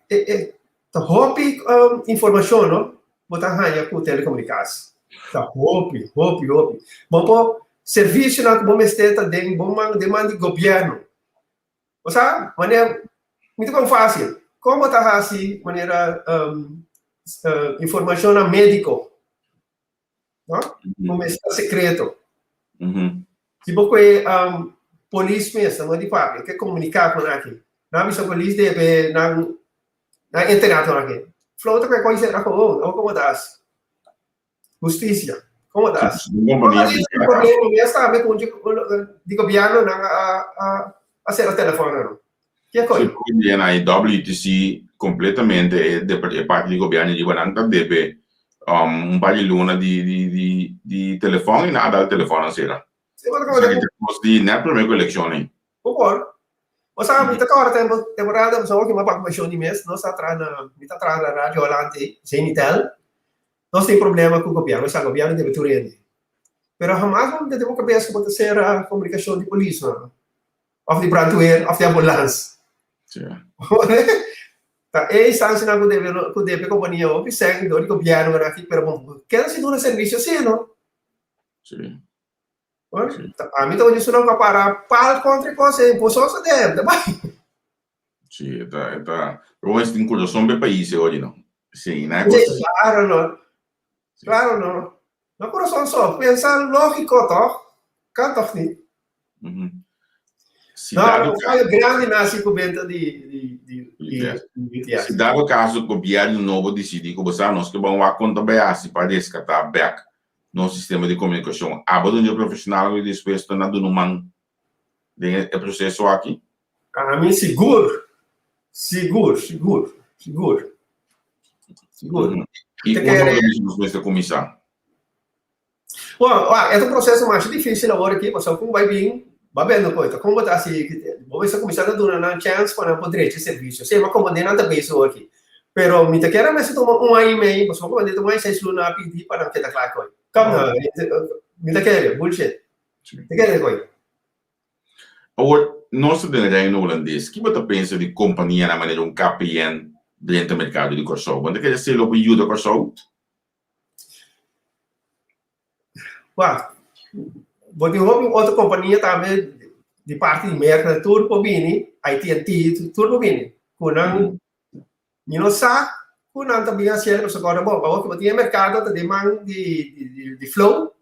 e e ta hopi informashon no bo ta haña ku telekomunikasi. Ta hopi, hopi, hopi. Bo por servisionan ku bo mester ta den bo man den man di gobièrnu. Bo sa, manera, mi ta kon fásil. Kon bo ta hasi manera informashonnan médiko, no? Ku mester ta sekreto. Si bo kohe polis mes, nan no di papia, ke komuniká ku nan aki. Nan a bisa polis debe nan nan entrená tur aki. Flow ta kohe koi sera gewoon, awor kon bo ta hasi? Hustisia. Komo ta hasi? Problema mes tambe ku di gobièrnu nan a a sera telefòn. Ke koi?
Sí, porque na WTC completamente e e parti di gobièrnu riba nan ta debe un par di luna di di di di telefòn i nan a dal telefòn a sera.
Sí, bo ta kòrda
ku kos di nèt promé ku elekshon ei.
Bo por. Bo sa mi ta kòrda tempu temporada mi a papia ku Shoni mes nos ta traha na mi ta traha na Radio Holland ei, Zenitel. Nos tin problema ku gobièrnu, sa gobièrnu debe tur hende. Pero hamas bo mete den bo kabes ku bo ta sera komunikashon di polis no, òf di brandweer òf di ambulans. Ta e instansianan ku debe ku debe kompania hopi sèn dor di gobièrnu aki, pero bo keda sin duna servisio si no. Ami ta oye esunnan ku a para pal kontra e kos ei, boso sa debe ta bai.
Sí, e ta, e ta, pero bueno, tin kurason p'e pais e ori no. Sí, na e kos
Sí, claro no. Claro no. No kurason so, pensa lógiko tòg? Kan tòg ni?
Si
No,
dado
un fallo grandi nasi ku benta di di di di
UTS. Si dado kaso gobièrnu nobo disidí ku bo sa nos ke ban wak kon ta bai hasi pa reskatá bèk nos sistema di komunikashon, abo ta un dje profeshonal ku ta dispuesto na duna un man den e proseso aki?
Ami sigur, sigur, sigur, sigur, sigur.
I unda bo ta bisa nos mester kuminsá?
Bon, wak, e ta un proseso masha difísil awor aki, pasobra ku bai bin, ba bende koe, ta kon bo ta hasi, bo mester kuminsá ta duna nan chèns pa nan por drecha e servisio. Sí, mi a komprendé nan ta bezig awor aki, pero mi ta kere mester tuma un aña i mei, pasobra ku ta un aña i seis luna a pidi pa nan keda kla koe. Kom nan, mi ta kere, bullshit. Mi ta kere koe.
Awor, nos ta den Reino Hulandes, ki bo ta pensa di kompanianan manera un KPN drenta merkado di Kòrsou? Bo no ta kere esei lo por yuda Kòrsou?
Wak, bo tin hopi otro kompania tambe. di parti di Merka tur por bini, AT&T tur por bini. Ku nan mi no sa ku nan ta bin hasiendo pasobra kòrda bon, awor ku bo tin e merkado ta den man di di di Flow,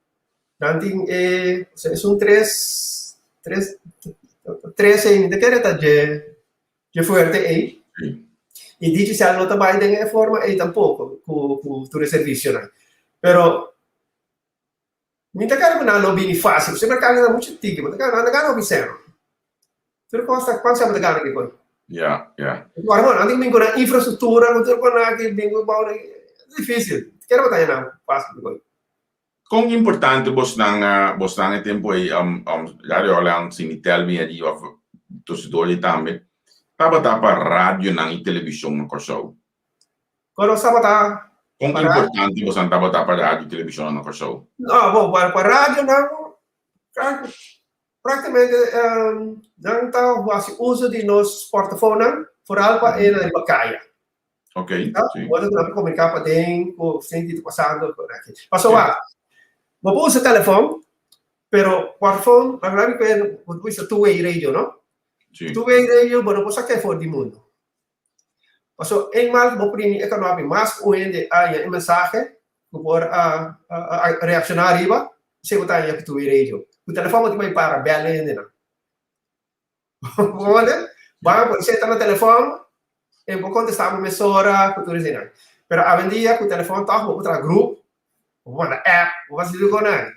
nan tin e esun tres tres tres ei mi ta kere ta dje dje fuerte ei. I Digicel no ta bai den e forma ei tampoko ku ku tur e servisionan. Pero Mi ta kere ku nan lo bini fásil, pasobra e merkado ta muchu tiki, bo ta gana, nan ta gana hopi sèn. Tur kos ta, kuantu sèn bo ta gana aki kon?
Ya, ya.
Ora bon, nan tin ku bin ku nan infrastruktura, ku tur kon aki, bin ku bou, difísil. Ta kere bo ta haña nan fásil di kon.
Kon importante bosnan, bosnan e tempu ei, Radio Holland, Sinitel bin adi òf Tosidori tambe, tabata pa radionan i televishon na Kòrsou?
Kon nos tabata
Kon importante bosan tabata pa radio i televishon na Kòrsou?
No, bon, pa pa radionan praktikamente nan ta hasi uso di nos portafonnan, foral pa e nan riba kaya.
Ok, si.
Ora ku nan por komuniká paden ku esei ta pasando por aki. Pasobra bo por usa telefòn, pero portafon, bo ta bisa two way radio, no?
Si.
Two way radio bo no por saka for di mundu. Paso eenmaal bo primi e knopi mas ku un hende a haña e mensahe ku por a reakshoná ariba, esei bo ta haña ku tuwe radio. Ku telefòn bo tin bai para bèl e hendenan. Bo worde? Ban por esei ta na telefòn e bo kontestá bo mesora ku tur eseinan. Pero awendia ku telefòn tòg bo por traha grup, bo por manda app, bo por hasi tur kosnan.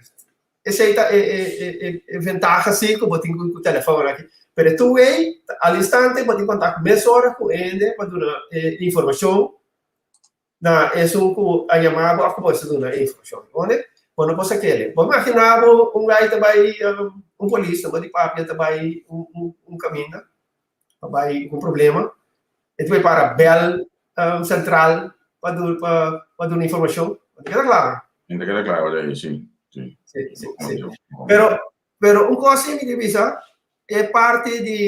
Esei ta e e e e ventaha si ku bo tin ku telefòn aki. Pero e two way, al instante bo tin kontak mesora ku hende pa duna e informashon na esun ku a yama bo òf ku bo esta duna e informashon. Ondi? Bo no por sa kere. Bo imaginá bo un gai ta bai un polis ta di papia ta bai un un un kaminda pa bai un problema, e ta bai para bèl sentral pa pa pa duna informashon. No ta keda klaro?
No ta keda klaro dei, si.
Si, si, si. Pero, pero un kos si mi ta bisa, e parti di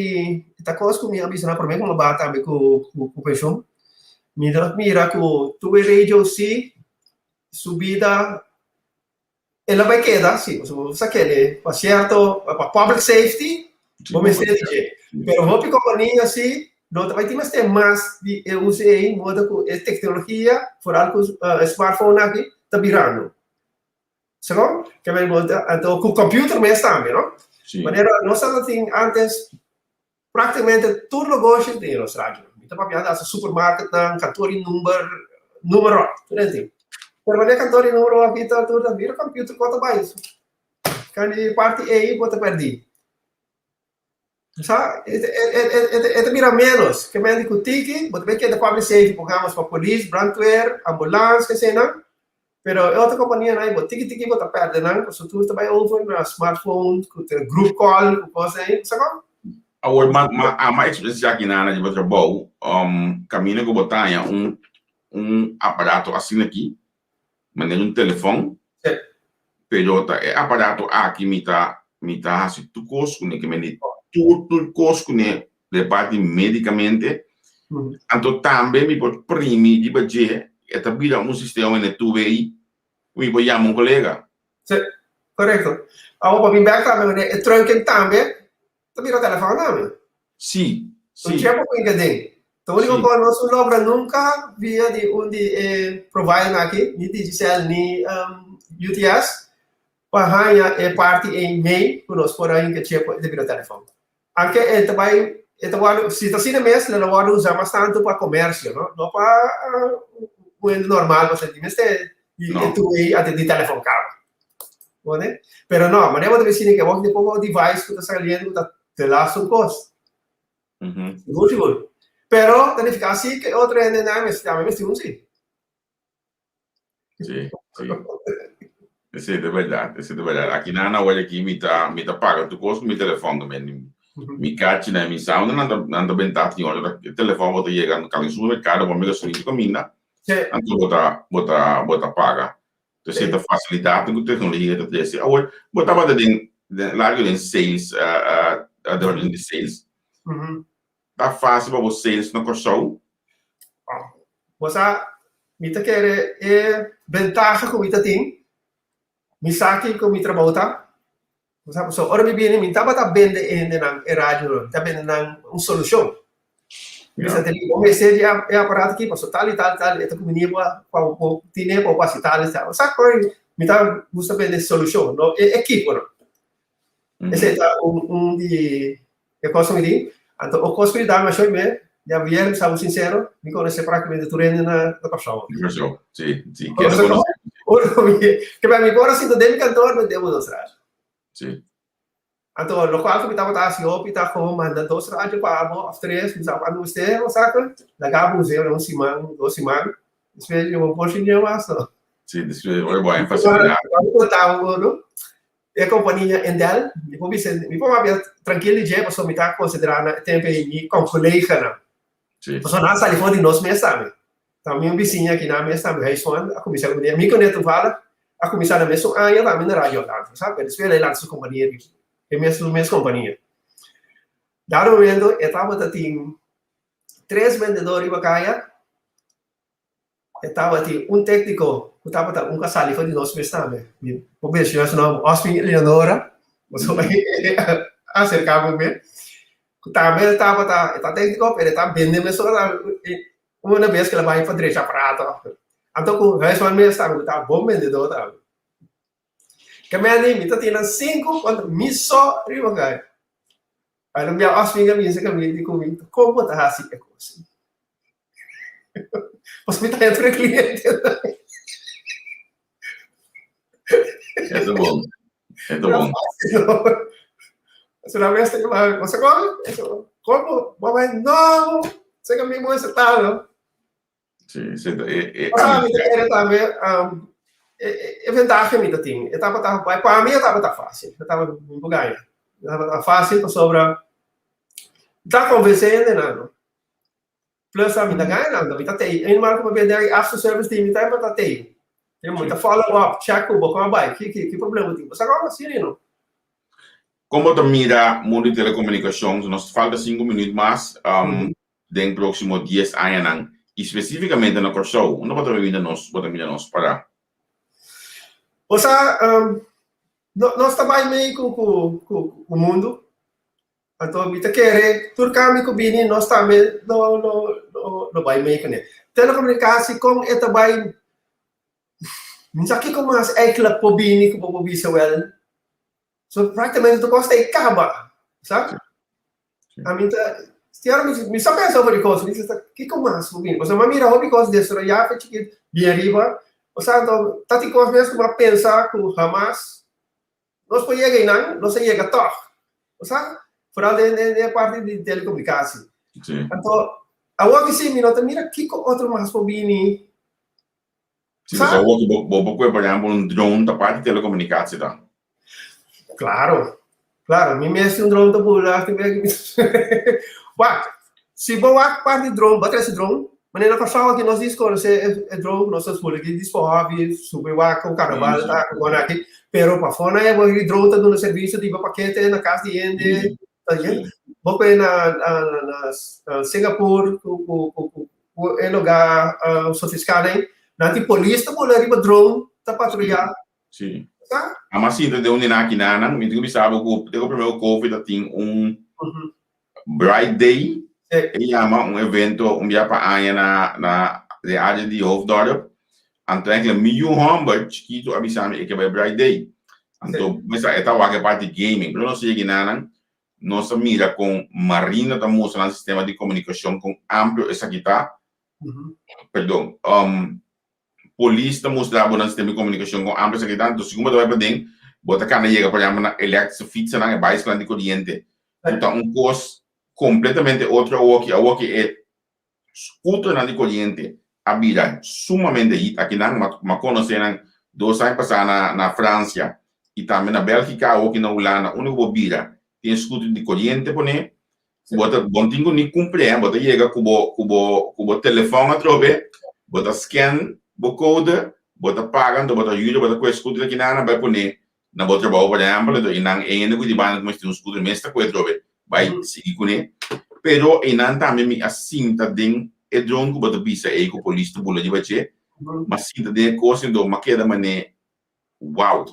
ta kos ku mi a bisa na promé ku mi a baha tambe ku ku penshon, mi ta mira ku tur e radio si su bida El a bai keda, si, pasobra bo sa kende pa sierto, pa public safety, bo mester di dje. Pero hopi kompania si no ta bai tin mester mas di e uso ei, moda ku e teknologia, foral ku e smartphone aki, ta birando. Sa kon? Ke men bo ta, anto ku computer mes tambe, no? Manera nos tabata tin antes, Práktikamente tur negoshi tin nos radio. Mi ta papia di hasta supermarketnan, kantor di number, numero, tur esei tin. Pero wanneer kantor di numero aki ta tur ta bira computer ku ta bai. Kan di parti ei bo ta pèrdí. Sa, e e ta bira ménos. Ke men di ku tiki, bo ta bai keda public safety, pongamos pa polis, brandweer, ambulans, keseinan. Pero e otro kompanianan ei bo tiki tiki bo ta pèrdè nan pasobra tur ta bai over na smartphone ku ta group call ku kos ei, sa kon?
Awor ma ma ama eksperensiá aki nan na riba trabou kaminda ku bo ta haña un un aparato asina aki manera un telefòn pero ta e aparato aki mi ta mi ta hasi tur kos kuné ke mende tur tur kos kuné den parti medicamente, anto tambe mi por primi riba dje, e ta bira un sistema manera tuve ei, ku mi por yama un kolega.
Sí, korekto. Awor pa bin bèk tambe manera e trunken tambe ta bira telefòn tambe.
Sí, sí.
Un dje por kuinka den. Ta úniko kos nos no logra nunka via di un di e providernan aki, ni Digicel ni UTS, pa haña e parti ei mei ku nos por a hinka dje pa e ta bira telefòn. Anke e ta bai, e ta wòrdu, si ta asina mes, lo wòrdu usá mas tantu pa komersio, no? No pa un hende normal, pasobra di mester di e two-way antes di telefòn kaba. Wòrdu? Pero no, manera bo ta bisini ke awor tin poko device ku ta saliendo ku ta tela su kos. Sigur, sigur. Pero ta nifiká si ke otro hendenan mester tambe mester un si.
Sí, sí. Esei ta berdad, esei ta berdad. Aki nan awor aki mi ta, mi ta paga tur kos ku mi telefòn tambe. Mi kachi nan, mi sa unda nan ta, nan ta benta tin ora e telefòn bo ta yega na kal supermerkado bo mira su kaminda, anto bo ta, bo ta, bo ta paga. Entonces ta fasilidat ku teknologia ta trese. Awor bo tabata den, den largo den sales, departamento di sales. Ta fácil pa bo sales na Kòrsou?
Bo sa, mi ta kere e bentaha ku mi ta tin, mi sa kiko mi trabou ta. So, ora mi bini, mi tabata bende e hendenan e radio, mi ta bende nan un solushon. Mi bisa tene, bo mester di e aparato aki, pasobra tal i tal i tal, e ta kumbiní pa pa bo tine pa bo hasi tal i tal. Sa koi, mi ta gusta bende solushon, no e ekiponan. Esei ta un un di e kos ku mi tin. Anto o kos ku mi dal masha mi, Javier, mi sa bo sinsero, mi konosé praktikamente tur hende na na Kòrsou.
Na Kòrsou, si, si. Kende konosé?
Ke mi por a sinta den mi kantor, mi debo nos radio.
Si.
Anto lokual ku mi tabata hasi hopi ta komo manda dos radio pa abo òf tres, mi sa kuantu mester o saka, laga bo us'é un siman, dos siman, despues yo no por shiña mas no.
Si, despues ora bo a haña fasilidat.
Mi konta bo no, e kompania Endel, mi por bisa, mi por papia trankil di dje pasobra mi ta konsiderá nan e tempu ei mi konkoleganan.
Si.
Pasobra nan a sali for di nos mes tambe. Ta mi un bisiña aki na mes tambe huisman a kuminsá ku mi ku Neto Toevallig a kuminsá na mesun aña tambe na Radio Atlantic sa pero despues el a lansa su kompania riba e mes su mes kompania. Dado momento e tabata tin tres bendedor riba kaya e tabatin un tékniko ku tabata un ku a sali for di nos mes tambe mi por menshoná su nòmber Oswin Eleonora pasobra e a aserká ku mi ku tambe tabata e ta tékniko pero e ta bende mesora Una bes ku el a bai pa drecha aparato, anto ku huisman mes tambe ku ta bon bendedó tambe. Ke meni mi ta tin nan sinku kontra mi so riba kai. Algun bia Oswin a bisa ku mi di ku mi, kon bo ta hasi e kos ei? Pasobra mi ta haña tur e klientenan.
E ta bon. E ta bon.
Pasobra mes ta yama, bo sa kon? Kon bo bai no, seka mi bo aceptá no.
Si, si, e, e,
Pasobra mi ta kere tambe, e ventaha mi ta tin, e tabata, pa mi e tabata fácil, e tabata, mi por gaña. E tabata fácil pasobra mi ta konvensé hendenan no. Plus ami ta gana nan, mi ta tei. Een man ku mi bende aki after service di mi ta ta tei. Tin mi ta follow up, check ku bo kon a bai, ki ki ki problema tin. Bo sa kon asina no.
Kon bo ta mira mundu di telekomunikashon? Nos falta sinku minüt mas den próksimo dies añanan i spesífikamente na Kòrsou. Unda bo ta mira nos, bo ta mira nos pará?
Bo sa, nos ta bai mei ku ku ku mundu. Anto mi ta kere tur kambio ku bini nos tambe lo lo lo lo bai mee kuné. Telekomunikasi kon e ta bai mi sa kiko mas eigenlijk por bini ku bo por bisa wèl so praktikamente tur kos ta e kaba sa. Ami ta stier mi mi sa pensa over di kos mi ta kiko mas por bini pasobra mi a mira hopi kos desaroyá fe chikit bien riba osea anto ta tin kos mes ku mi a pensa ku hamas Nos por yega einan, nos a yega tòg. Bo sa? Foral den den den e parti di telekomunikasi.
Sí.
Anto, awor ki sí, mi no ta mira kiko otro mas por bini.
Sí, pasobra awor ki bo bo por kue, por ehèmpel, un drone ta parti di telekomunikasi ta.
Klaro, klaro. Mi mes tin un drone ta bula, tin bes ki mi Wak, si bo wak parti drone, bo a trese drone? Manera na Kòrsou aki nos diskonosé e drone ku nos ta bula aki dis pa hòbi, subi wak ku karnaval ta ku aki, pero pafó nan e bo drone ta duna servisio di bo pakete na kas di hende, ta yendo. Bo kue na na Singapur ku ku ku e lugá sofiská nan, nan tin polis ta bula riba drone ta patruyá.
Sí. Ama sinta den un di nan aki nan, mi tin ku bisa bo ku te ku promé ku covid a tin un Bright Day, e yama un evento un bia pa aña na na den área di Hoofddorp. Anto enkele mi yu hòmber chikitu a bisa mi e ke bai Bright Day. Anto mester e ta wak e parti gaming. Pero nos yega nanan, nos a mira kon Marina ta mustra nan sistema di komunikashon kon amplio esaki ta. Perdon, polis ta mustra bo nan sistema di komunikashon kon amplio esaki ta. Anto segun bo ta bai paden, bo ta kana yega por ehèmpel na elektrische fietsennan, e baisiklan di koriente, ku ta un kos kompletamente otro awoki. Awoki e skuternan di koriente a bira sumamente hit akinan. Mi a konosé nan dos aña pasá na na Fransia i tambe na Bèlgika, awoki na Hulanda, unda ku bo bira tin e skuter di koriente pone. Bo ta bo no tin ku ni kumpr'é, bo ta yega ku bo ku bo ku bo telefòn atrobe, bo ta scan bo kode, bo ta paga, anto bo ta yuda, bo ta kue skuter akinan, bai pone na bo trabou por ehempel, enton einan e hende ku di banda ku mester un scooter mes ta koe trobe bai sigui kuné. Pero einan tambe mi a sinta den e drone ku bo ta bisa ei ku polis ta bula riba dje, mi a sinta den e kos enton mi a keda manera wow.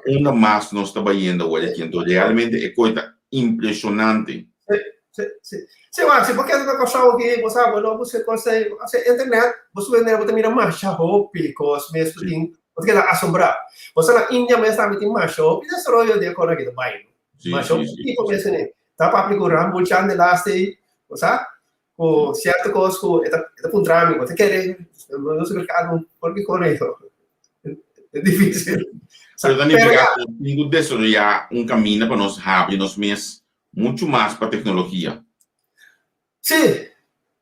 Unda mas nos ta bayendo awor aki? Anto realmente e kos ta impresionante.
Si, si, si. Si, wak, si bo keda na Kòrsou aki, bo sa, bo no buska kos ei, ose internet, bo subi internet bo ta mira masha hopi kos mes ku tin, bo ta keda asombrá. Bo sa na India mes tambe tin masha hopi desaroyo di e kos aki ta bai. Masha hopi tipo mes tene. Ta papia ku Rambul Chan de laatste ei, bo sa, ku sierto kos ku e ta e ta puntra mi, bo ta kere no sa merkado por ki kos ei. E difísil.
Pero ta nifiká ku tin ku desaroyá un kaminda pa nos habri nos mes muchu mas pa teknologia.
Sí,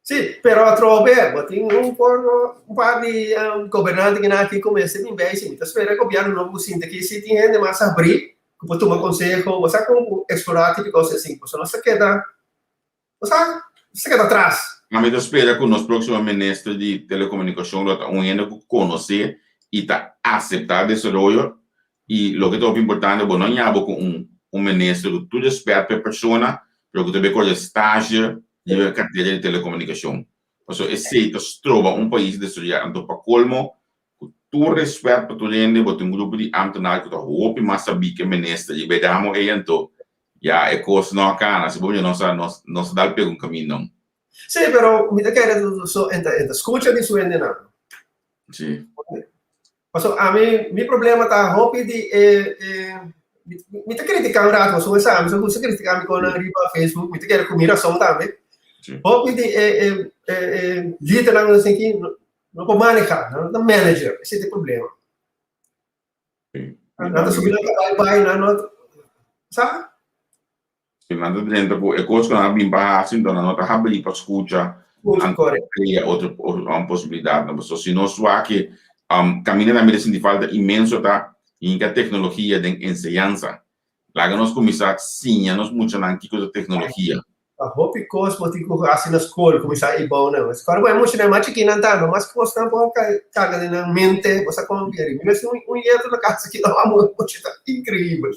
sí, pero atrobe bo tin un por un par di gobernante kinan aki ku mester bin bei si mi ta spera e gobièrnu nobo ku sinti aki si tin hende mas habrí ku por tuma konseho, bo sa kon ku eksplorá tipo kos asin, pasobra nos ta keda Bo sa, sa keda tras.
Ami ta spera ku nos próksimo minister di telekomunikashon lo ta un hende ku konosé i ta aseptá desaroyo i loke ta hopi importante bo no ña bo ku un un minister ku tur respèt pa e persona pero ku ta bin kore stage riba e kartera di telekomunikashon pasobra esei ta stroba un pais desaroyá anto pa kolmo Ku tur respet pa tur hende, bo tin un grupo di ambtenaar ku ta hopi mas sabí ku e minister i bedamo ei anto ya e kos no a kana. Si bo mira nos a nos nos a dal pega un kaminnan.
Sí, pero mi ta kere so e ta e ta skucha di su hendenan.
Sí.
Pasobra ami mi problema ta hopi di e e mi ta kritiká un rato, pasobra bo sa mi sa gusta kritiká mi konan riba Facebook, mi ta kere ku mi rason tambe.
Sí.
Hopi di e e e e lidernan esaki No por maneha, nan no ta manager, esei ta e problema. Nan ta subi nan ta bai bai, nan no sa?
Si nan ta drenta ku e kos ku nan a bin pa hasi, enton nan no ta habrí pa skucha anto krea otro posibilidatnan. Pasobra si nos wak e kaminda nan mira sinti falta inmenso ta hinka teknologia den enseñansa. Laga nos kuminsá siña nos muchanan kiko ta teknologia.
Ta hopi kos bo tin ku hasi na skol, kuminsá e bou nan. Ora bo e muchanan mas chikinan ta, no mas kosnan por karga den nan mente, bo sa kon bira. Mi mester un yetu na kas aki lo amo mucha, ta inkreibel.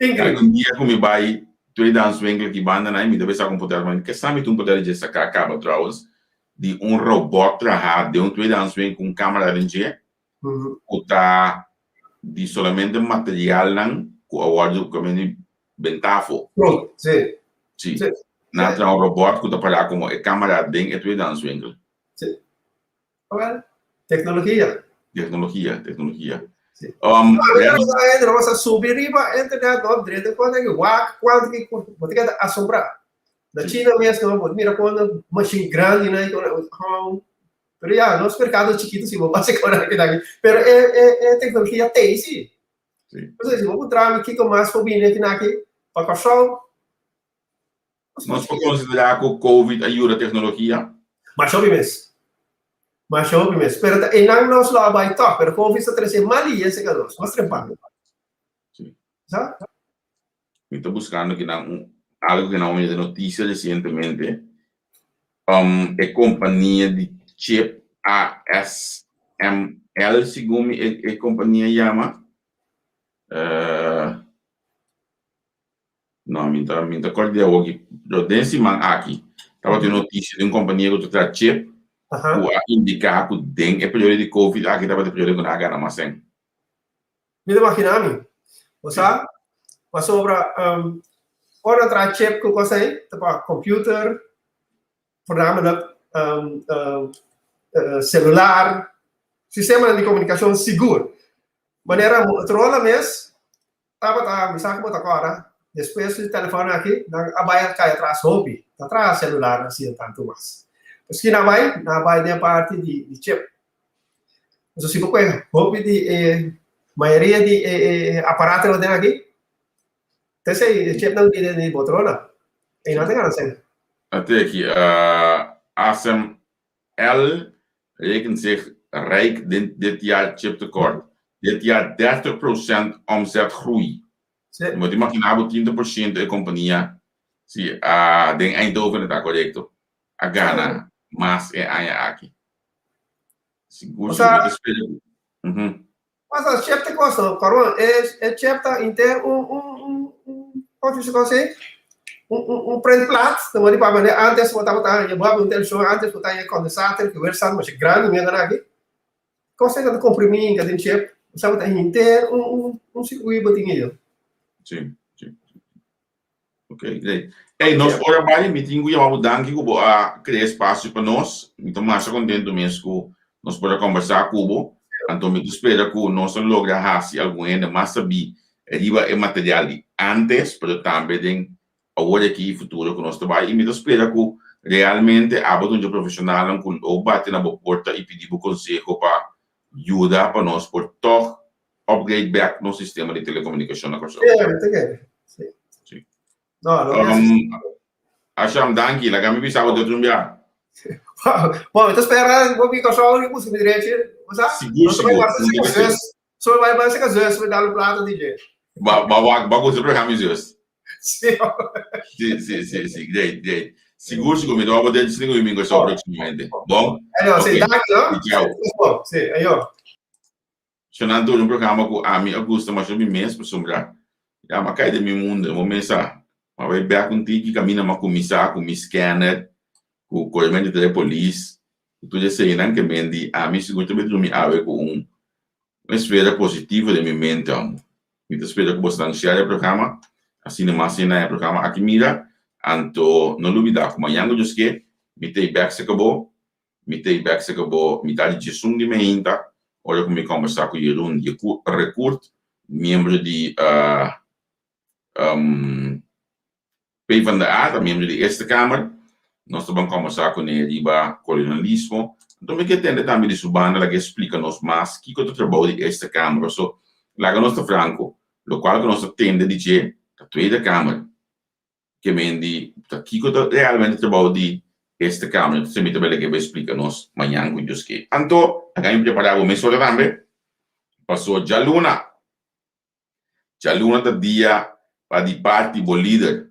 Inkreibel.
Algun dia ku mi bai tweedehandswinkel aki banda nan, mi ta bisa ku un poder, mi ke sa mi ta un poder dje saká kaba trouwens, di un robot traha den un tweedehandswinkel ku un kamera den dje, ku ta di solamente materialnan ku a wòrdu komo bentá afó.
Sí.
Sí. Nan a traha un robòt ku ta pará komo e kámara den e tweedehandswinkel.
Sí. Awèl, teknologia.
Teknologia, teknologia.
Sí. Nos a subi riba internet, no, drenta kos aki, wak kuantu ki, bo ta keda asombrá. Na China mes, no, bo ta mira kon mashin grandi nan, Pero ya, nos mercado chiquito si bo pasa con aki aki. Pero e, e, e tecnologia te si.
Sí.
Entonces, si bo puntra mi kiko mas por bini aki naki pa Kòrsou.
Nos por konsiderá ku COVID a yuda teknologia?
Masha hopi mes. Masha hopi mes. Pero ta einan nos lo a bai tòg, pero COVID ta trese mal i esei ka nos. Mas trempan.
Sí.
Sa?
Mi ta buskando kinan un algo ku nan a mira den notisia resientemente. E kompania di chip ASML, segun mi e e kompania yama. No, mi ta mi ta kòrda di awoki, pero den siman aki tabatin notisia di un kompania ku ta traha chip ku a indiká ku den e periodo di covid aki tabata e periodo ku nan a gana mas sèn.
Mi ta imagina mi. Bo sa? Pasobra ora nan traha chip ku kos ei, ta pa computer, voornamelijk celular, sistemanan di komunikashon sigur. Manera Motorola mes tabata, mi sa ku bo ta kòrda, despues di telefòn aki, nan a bai a kai atras hopi, ta traha celular asina tantu mas. Pues ki nan a bai? Nan a bai den e parti di chip. Entonces si bo kohe hopi di e mayoria di e e aparatonan den aki, ta esei e chipnan di di Motorola. E nan ta gana sèn.
Ate aki, ASML rekent zich rijk dit jaar chiptekort. Dit jaar 30% omzetgroei.
Sí.
Bo ta imagina bo 30% e kompania, si, den Eindhoven e ta korekto, a gana mas e aña aki. Sigur,
Osea,
sigur, mi ta spera ku. Mhm.
Pasa chep te kosto, Corman, e e chep ta inter un un un un kon ta bisa kos ei? Un un un prentplaat, ta wòrdu papia manera antes bo tabata haña bo habri un televishon antes bo ta haña kondensator ku weerstand masha grandi mester aki. Kos ei ta komprimí den chep. Bo sa henter un un un sirkuit bo tin eyo.
Sí, sí. Ok, great. Hey, nos ora bai, mi tin ku yama bo danki ku bo a krea espasio pa nos. Mi ta masha kontentu mes ku nos por a kombersá ku bo. Anto mi ta spera ku nos a logra hasi algun hende mas sabí riba e material di antes, pero tambe den awor aki i futuro ku nos ta bai. I mi ta spera ku realmente abo ta un dje profeshonalnan ku lo bati na bo porta i pidi bo konseho pa yuda pa nos por tòg upgrade bek nos sistema di telekomunikashon na Kòrsou.
Sí, mi ta kere. Sí.
Sí.
No, lo ke
Um, Asham, danki. Laga mi bisa bo te otro un bia.
Bon, mi ta spera bo bin Kòrsou i buska mi drechi. Bo sa?
Sigur,
Nos ta bai
sigur.
wak seka zus. So bai bai seka zus, bai dal un plato di dje.
Ba, ba wak, ba gusta programa mi zus.
Sí.
Sí, sí, sí, sí. Great, great. Sigur, sigur. Mi ta wak bo drechi sin mi bin Kòrsou próksimamente. Bon?
Ayo, sí,
Ok.
danki, no?
Ciao.
Sí, ayo.
Shonnan tur un programa ku ami a gusta masha mi mes pasobra ya m'a kai den mi mundo. Bo mes sa, m'a bai bek un tiki kaminda m'a kuminsá ku mi scanner, ku korementu di polis, ku tur eseinan ke men di ami sigur ta bai drumi awe ku un esfera positivo den mi mente amo. Mi ta spera ku bosnan share e programa, asina mas hende na e programa aki mira. Anto no lubidá ku mañan ku Dios ke mi ta ei bek serka bo. Mi ta bek seka bo mitad di djesun di meinta ora ku mi kombersá ku Jeroen Recourt, miembro di PvdA, ta miembro di Eerste Kamer. Nos ta ban kombersá kuné riba kolonialismo. Anto mi ke tende tambe di su banda laga e splika nos mas kiko ta trabou di Eerste Kamer. Paso laga nos ta franko, lokual ku nos ta tende di dje ta Tweede Kamer. Ke men di ta kiko ta realmente trabou di Eerste Kamer? Entonces mi ta bel ke bai splika nos mañan ku Dios ke. Anto a mi prepara bo mesora tambe paso djaluna, djaluna ta dia pa di parti bo lider.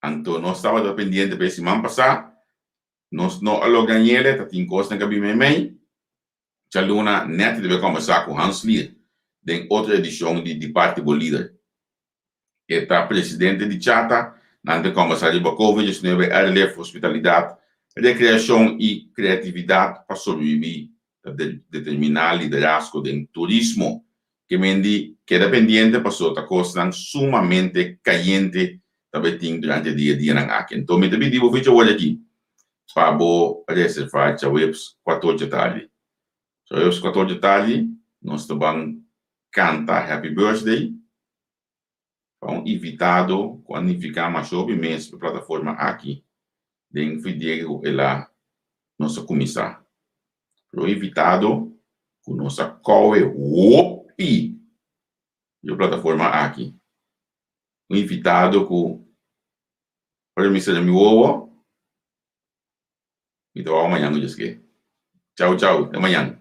Anto nos tabata pendiente pa e siman pasa, nos no a logra ñele, ta tin kosnan ku a bin meimei. Djaluna nèt debe kòmbersá ku Hans Lier den otro edishon di Di Parti Bo Lider. E ta presidente di Chata, nan ta kòmbersá riba Covid 19, airlift, hospitalidat, rekreashon i kreatividat pa sobrevibí ta determiná liderazgo den turismo. Ke men di keda pendiente paso ta kosnan sumamente kayente ta bai tin durante di e dianan aki. Anto mi ta pidi bo ficha wòrdu aki pa bo reservá djaweps kuator dje tardi. Djaweps kuator dje tardi nos ta ban kanta Happy Birthday pa un invitado ku a nifiká masha hopi mes pa e plataforma aki den fidie ku el a nos a kuminsá. Pero un invitado ku nos a kowe hopi di e plataforma aki. Un invitado ku ora mi sera mi wowo mi ta wou mañan ku djeske. Chau chau, te mañan.